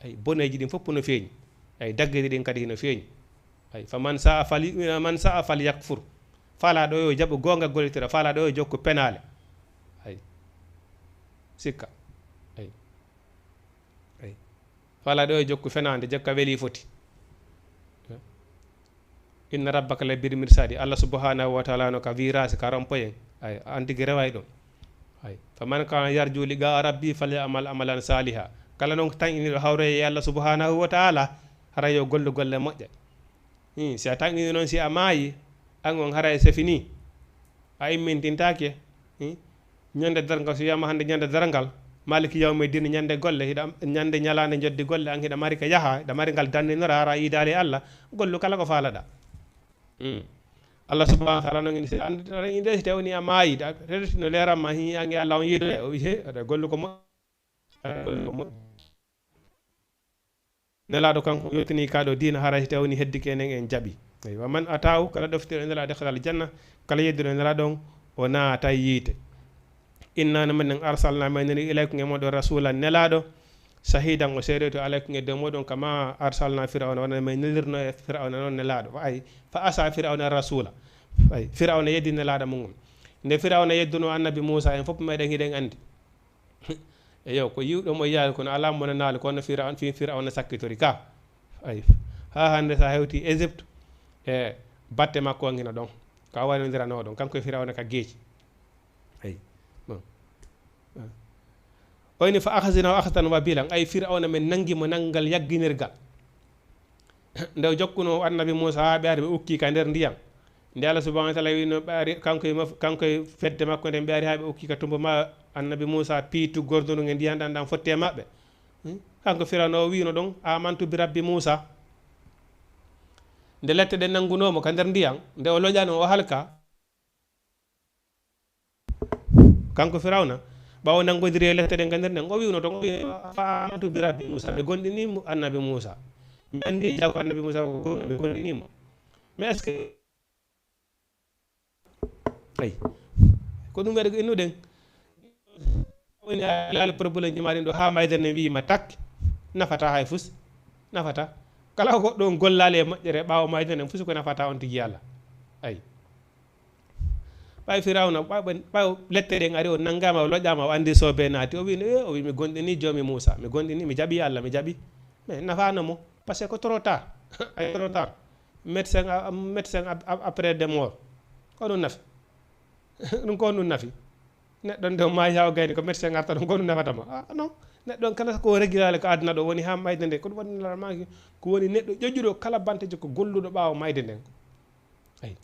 Ay, boneeji ɗin fof no feeñi. Ay, daggeeji ɗin kadi hino feeñi. Ay, fa man sa'a fal yu'min, man sa'a fal yakfur. Faalaaɗo yo jaɓu goonga gollitira, faalaaɗo yo jokku penaale. Ay. Sikka. Ay. Ay. Faalaaɗo yo jokku fenaande, jokka weli foti. Inna rabbaka la bil mirsadi. Allah subhanahu wa ta'ala no ka virage, ka rond-point. Ay, an tigi reway ɗon. Ay. Faman kana yarju liqa rabbi falyamal amalan saliha. Kala non tan iniɗo hawre e Allah subhanahu wa ta'ala, hara yo gollu golle moƴƴe. Hmm, si a tan ini noon, si a maayi, an on haray sefini. A immintintaake. Hmm? Ñande darngal, so wiyama hande ñande darngal, maliki yawmi din, ñande golle, hiɗa, ñande ñalaande joddi golle, an hiɗa mari ka yaha, hiɗa mari ngal danninora, hara yiidaali e Allah, gollu kala ko faalaɗa. Hmm. Allah subhanahu wa ta'ala noon ini, si an, inde si tawni a maayi, da, rewti no leeran ma, hi, an e Allah on yiido, o wi, he, aɗa gollu ko mo-, aɗa gollu ko mo-, Nelaaɗo kanko yettini ka ɗo diina, haray si tawni heddike enen en jaɓi. Eywa, man ataahu, kala ɗoftiro e Nelaaɗo dakhala aljanna, kala yedduɗo e Nelaaɗo on, o naatay yiite. Inna no menen arsalna, men nani ilaykum e moɗon rasulan Nelaaɗo, shahidan o seedoyto alaykum e dow moɗon, kama arsalna Fir'awna, wona men nelirno e Fir'awna noon Nelaaɗo. Ay, fa asa Fir'awna rasula. Ay, Fir'awna yeddi Nelaaɗo mum on. Nde Fir'awna yedduno Annabi Muusa, en fof meɗen hiɗen andi. Eyo, ko yiwɗo mo yiyaali, kono alaa mo nanaali, kono Firaun-, fi Firawna sakkitori ka. Ay, haa hannde, so a hewti Égypte, e batte makko on hino ɗon. Ka waynondirano ɗon, kanko e Firawna ka geeci. Ay, bon. O ini fa akhadnahu akhdan wabilan. Ay, Firawna, men nangi mo nangal yagginirgal. Nde o jokkuno Annabi Muusa haa ɓe ari, ɓe ukki ka nder ndiyam. Nde Allah subhanahu wa ta'ala wino ɓe ari, kanko e maf-, kanko e fedde makko nden, ɓe ari haa ɓe ukki ka tumbo ma Annabi Muusa piitu gordudu nge ndiyam ɗan, ɗan fotti e maɓɓe. Hmm? Kanko Firawna o wino ɗon, "Amantu bi rabbi Muusa." Nde lette ɗen nanguno mo ka nder ndiyam, nde o loƴano, o halka. Kanko Firawna, ɓaawo nangodiri e lette ɗen ka nder nden, o wi'uno ton, o wi'i, "Fa amantu bi rabbi Muusa, mi gomɗini mo Annabi Muusa. Mi anndi jaako Annabi Muusa ko goonga, mi gomɗini mo." Mais est-ce que, ay, ko ɗum waɗi ko innuɗen. Woni a laali problème ji ma ɗin ɗo haa mayde ne wi'i ma tak, nafata hay fus, nafata. Kala ko goɗɗo on gollaali e moƴƴere ɓaawo mayde nden fus ko nafata on tigi Allah. Ay. Ɓay Firawna, ɓay, ɓay, ɓay lette ɗen ari, o nangama, o loƴƴama, o andi sobe naati, o wi, "Eh," o wi, "Mi gomɗini Joomi Muusa, mi gomɗini, mi jaɓi Allah, mi jaɓi." Mais nafaano mo, parce que ko trop tard. Ay, trop tard. Médecin a-, médecin ap-, ap-, après de mort. Ko ɗum nafi. Ɗum ko ɗum nafi. Neɗɗo nde o maayi haa o gayni, ko médecin arta ɗum, ko ɗum nafata mo. Ah, non. Neɗɗo on kala ko o regilale ko aduna ɗo woni haa mayde nde, ko ɗum waɗi nelaɗo maaki, ko woni neɗɗo ƴoƴuɗo kala bante jokko golluɗo ɓaawo mayde nden. Ay.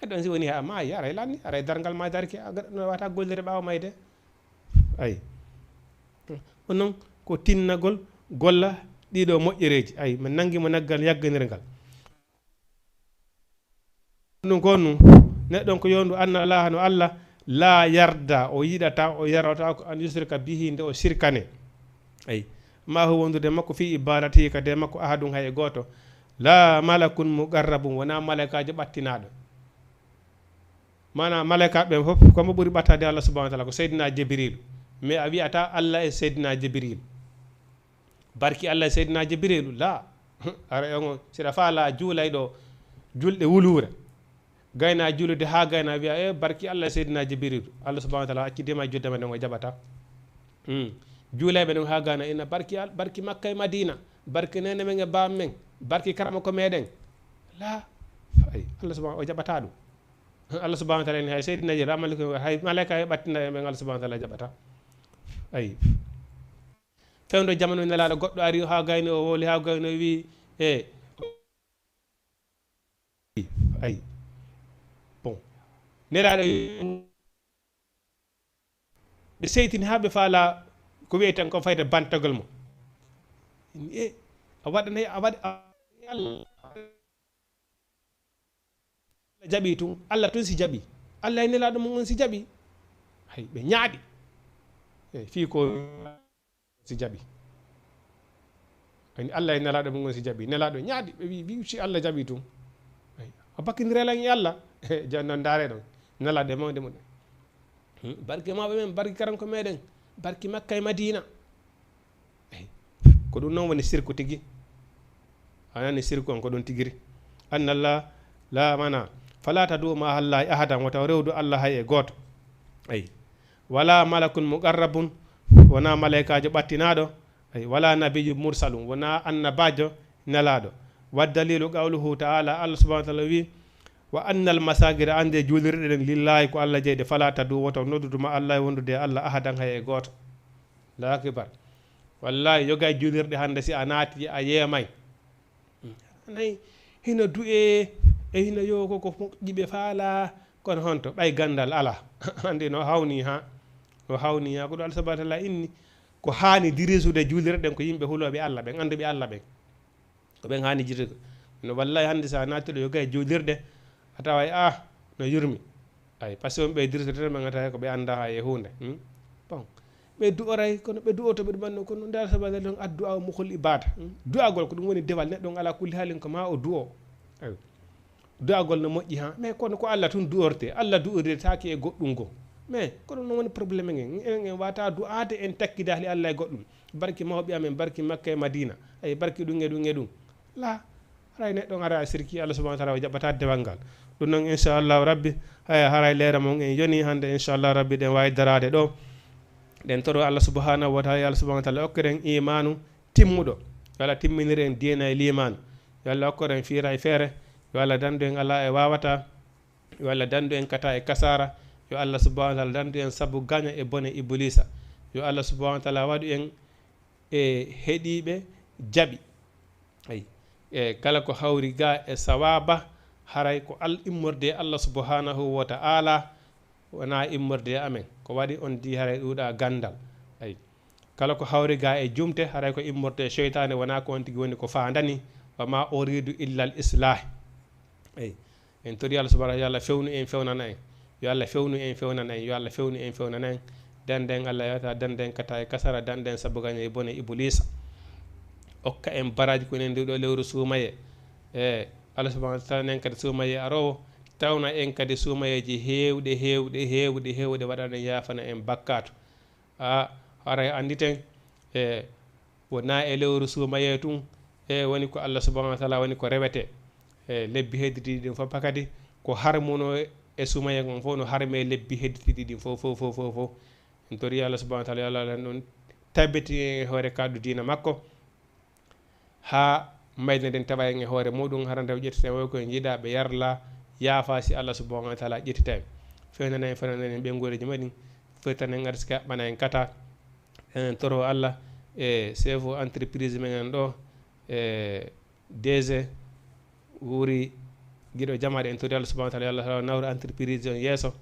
Neɗɗo on si woni haa maayi, aray lanni, aray darngal ma darki, a gaɗa no wata gollire ɓaawo mayde. Ay. Ɗum noon ko tinnagol golla ɗiɗo moƴƴereeji. Ay, min nangi mo naggal yagganirgal. Ɗum ko ɗum, neɗɗo on ko yondu anna Allaha no Allah, la yarda, o yiɗata, o yarata ko an yusrika bihi, nde o sirkane. Ay, ma huwa wondude makko fi ibadatihi, kadi makko ahadun hay e gooto. La malakun muqarrabun, wona malaikaajo ɓattinaaɗo. Maanaam malaikaaɓe ɓen fof, ko mo ɓuri ɓattaade Allah subhanahu wa ta'ala, ko Seydina Jibrilu. Mais a wi'ata Allah e Seydina Jibrilu. Barki Allah e Seydina Jibrilu, la. Ara on, si aɗa faala juulayɗo julɗe wuluure, gayna juulude haa gayna wiya, "E barki Allah, Seydina Jibrilu, Allah subhanahu wa taala accidima e julde ma nden, o jaɓata." Hmm. Juulayɓe ɗon haa gayna ina, "Barki Al-, barki Makka e Madina, barki neene men e baam men, barki karamoko meɗen." La, ay, Allah subhanahu, o jaɓata ɗum. Allah subhanahu wa taala en, hay Seydina Jibrilu, amal ko hay malaika e ɓattinda en ɓen, Allah subhanahu wa taala jaɓata. Ay. Fewndo jamanu, Nelaaɗo, goɗɗo ari haa gayno o wowli, haa gayno o wi, e, ay. Bon. Nelaaɗo ɓe seytini haa ɓe faala ko wiyeten ko fayde bantagol mo. E, a waɗanay, a waɗ-, a, Allah jaɓi tun, Allah tun si jaɓi, Allah e Nelaaɗo mum on si jaɓi, hay ɓe ñaaɗi. E, fii ko si jaɓi. Ani Allah e Nelaaɗo mum on si jaɓi, Nelaaɗo ñaaɗi, ɓe wi, wi si Allah jaɓi tun. Ay, a bakkindiray lan e Allah. Jan non ndaare ɗon. Nelaaɗo e mawde mum. Hmm, barke mawɓe men, barke karanko meɗen, barke Makka e Madina. Ay, ko ɗum non woni sirku tigi. A nani sirku on ko ɗum tigiri. Anna Allah, la mana, fala tadu ma Allahi ahadan, wota rewdu Allah hay e gooto. Ay. Wala malakun muqarrabun, wona malaikaajo ɓattinaaɗo. Ay, wala nabiyyu mursalun, wona annabaajo nelaaɗo. Wa dalilu qawluhu ta'ala, Allah subhanahu wa ta'ala wi, "Wa annal masajida, annde juulirɗe ɗen, lillahi, ko Allah jeyi ɗe, fala tadu, woto noddudu ma Allah e wondude e Allah ahadan hay e gooto." Allahu akbar. Wallahi, yoga e juulirɗe hannde, si a naati, a yeemay. Nay, hino du'e, e hino yo ko, ko moƴƴi ɓe faala, kono honto, ɓay gandal ala. Andi no hawni ha, no hawni ha, ko ɗo Allah subhanahu wa ta'ala inni, ko haani dirisude juulirɗe ɗen ko yimɓe hulooɓe Allah ɓen, annduɓe Allah ɓen. Ko ɓen haani jirde. No wallahi hannde sa naati ɗo yoga e juulirɗe, a taway, ah, no yurmi. Ay, parce que on ɓe dirtoto ɓe ngata ko ɓe annda hay e huunde. Hmm? Bon. Ɓe du'oray, kono ɓe du'oto ɓe ɗum anno, kono nda sabana ɗon addu'a o mukul ibada. Hmm? Du'agol ko ɗum woni dewal neɗɗo on ala kulli halin ko ma o du'o. Ay. Du'agol no moƴƴi ha. Mais kono ko Allah tun du'orte. Allah du'ortaake e goɗɗum go. Mais kono no woni problème en. En, en wata du'ade en takkida hali Allah e goɗɗum. Barki mawɓe amen, barki Makka e Madina. Ay, barki ɗum e ɗum e ɗum. La, haray neɗɗo on ara sirki, Allah subhanahu wa ta'ala o jaɓata dewal ngal. Ɗum non, inchallahu rabbi, haya, haray leere mon en yoni hannde, inchallahu rabbi, ɗen wawi daraade ɗo. Ɗen toro Allah subhanahu wa ta'ala, yo Allah subhanahu wa ta'ala okkiren imanu timmuɗo. Yo Allah timminir en diina e liman. Yo Allah okkor en fiira e feere. Yo Allah dandu en ala e wawata. Yo Allah dandu en kata e kasara. Yo Allah subhanahu wa ta'ala dandu en sabu gaño e bone Iblisa. Yo Allah subhanahu wa ta'ala waɗu en e heɗiiɓe jaɓi. Ay. E kala ko hawri ga e sawaba, haray ko al-, immorde e Allah subhanahu wa ta'ala, wona immorde e amen. Ko waɗi on di haray ɗuuɗa gandal. Ay. Kala ko hawri ga e jumte, haray ko immorde e sheytaane, wona ko on tigi woni ko faandani, wa ma uridu illa al-islah. Ay. En tori Allah subhanahu wa ta'ala, yo Allah fewnu en, fewnana en. Yo Allah fewnu en, fewnana en. Yo Allah fewnu en, fewnana en. Danden Allah yata, danden kata e kasara, danden sabu gaño e bone Iblisa. Okka en baraji ko enen ɗo lewru suumaye. E Allah subhanahu wa ta'ala nen kadi suumaye arowo. Tawna en kadi suumayeji hewɗe, hewɗe, hewɗe, hewɗe, waɗana en, yafana en bakkatu. A, haray anditen, e, wona e lewru suumaye tun, e, woni ko Allah subhanahu wa ta'ala woni ko rewete. E, lebbi hedditiɗi ɗin fof kadi, ko harmuno e suumaye ngon fof no harme lebbi hedditiɗi ɗin fof, fof, fof, fof, fof. En tori Allah subhanahu wa ta'ala, yo Allah lan ɗon tabbiti e hoore kaddu diina makko. Haa mayde nden tawa en e hoore muɗum, hara nde o ƴettita en, woy ko en yiɗa ɓe yarla, yaafa si Allah subhanahu wa ta'ala ƴettita en. Fewnana en, fewnana en ɓe nguureji mumen, firtana en arsika, ɓana en kata. Enen toro Allah e chef entreprise men en ɗo, e D G wuri giɗo jamaɗe, en tori Allah subhanahu wa ta'ala, yo Allah nawra entreprise on yeeso,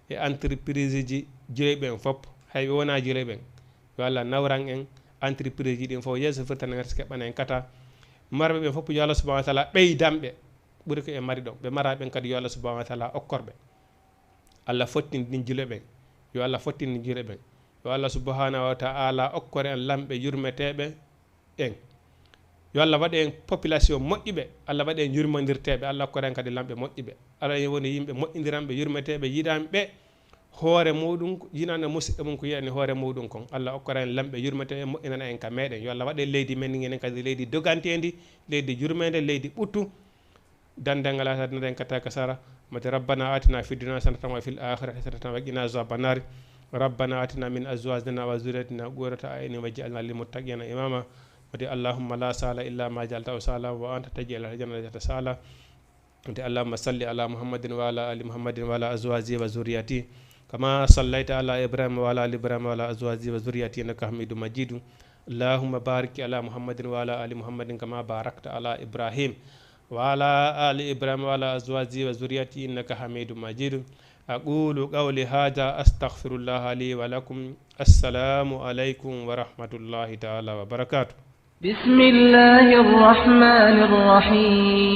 e entreprise ji joyi ɓen fop, hay ɓe wona joyi ɓen. Yo Allah nawran en entreprise ji ɗin fof yeeso, firtana en arsike, ɓana en kata. Marɓe ɓen fof, yo Allah subhanahu wa ta'ala ɓeydan ɓe ɓuri ko ɓe mari ɗon. Ɓe mara ɓen kadi, yo Allah subhanahu wa ta'ala okkor ɓe. Allah fottindin juulo ɓen. Yo Allah fottindin juulo ɓen. Yo Allah subhanahu wa ta'ala okkor en lamɓe yurmeteeɓe en. Yo Allah waɗu en population moƴƴuɓe. Allah waɗu en yurmondirteeɓe. Allah okkor en kadi lamɓe moƴƴuɓe. Allah en woni yimɓe moƴƴindiranɓe, yurmeteeɓe, yiɗanɓe. hoore muɗum, yinana musiɗɗo mum ko yiɗani hoore muɗum kon. Allah okkora en lamɓe yurmete en, moƴƴinana en ka meɗen. Yo Allah waɗe leydi men enen kadi leydi doganteendi, leydi yurmeende, leydi ɓuttu. Dande ngala sa dande en katta ka sara. Mate rabbana atina fid dunya hasanatan wa fil akhirati hasanatan wa qina azaban nar. Rabbana atina min azwajina wa zurriyatina qurrata a'yunin waj'alna lil muttaqina imama. Mate allahumma la sahla illa ma ja'altahu sahla wa anta taj'alul hazana idha shi'ta sahla. Mate allahumma salli ala Muhammadin wa ala ali Muhammadin wa ala azwajihi wa zurriyatihi kama sallaita ala Ibrahim wa ala ali Ibrahim wa ala azwajihi wa zurriyatihi innaka hamidum majid. Allahumma barik ala Muhammadin wa ala ali Muhammadin kama barakta ala Ibrahim wa ala ali Ibrahim wa ala azwajihi wa zurriyatihi innaka hamidum majid. Aqulu qawli hadha astaghfirullaha li wa lakum. Assalamu alaikum wa rahmatullahi ta'ala wa barakatuh. بسم الله الرحمن الرحيم.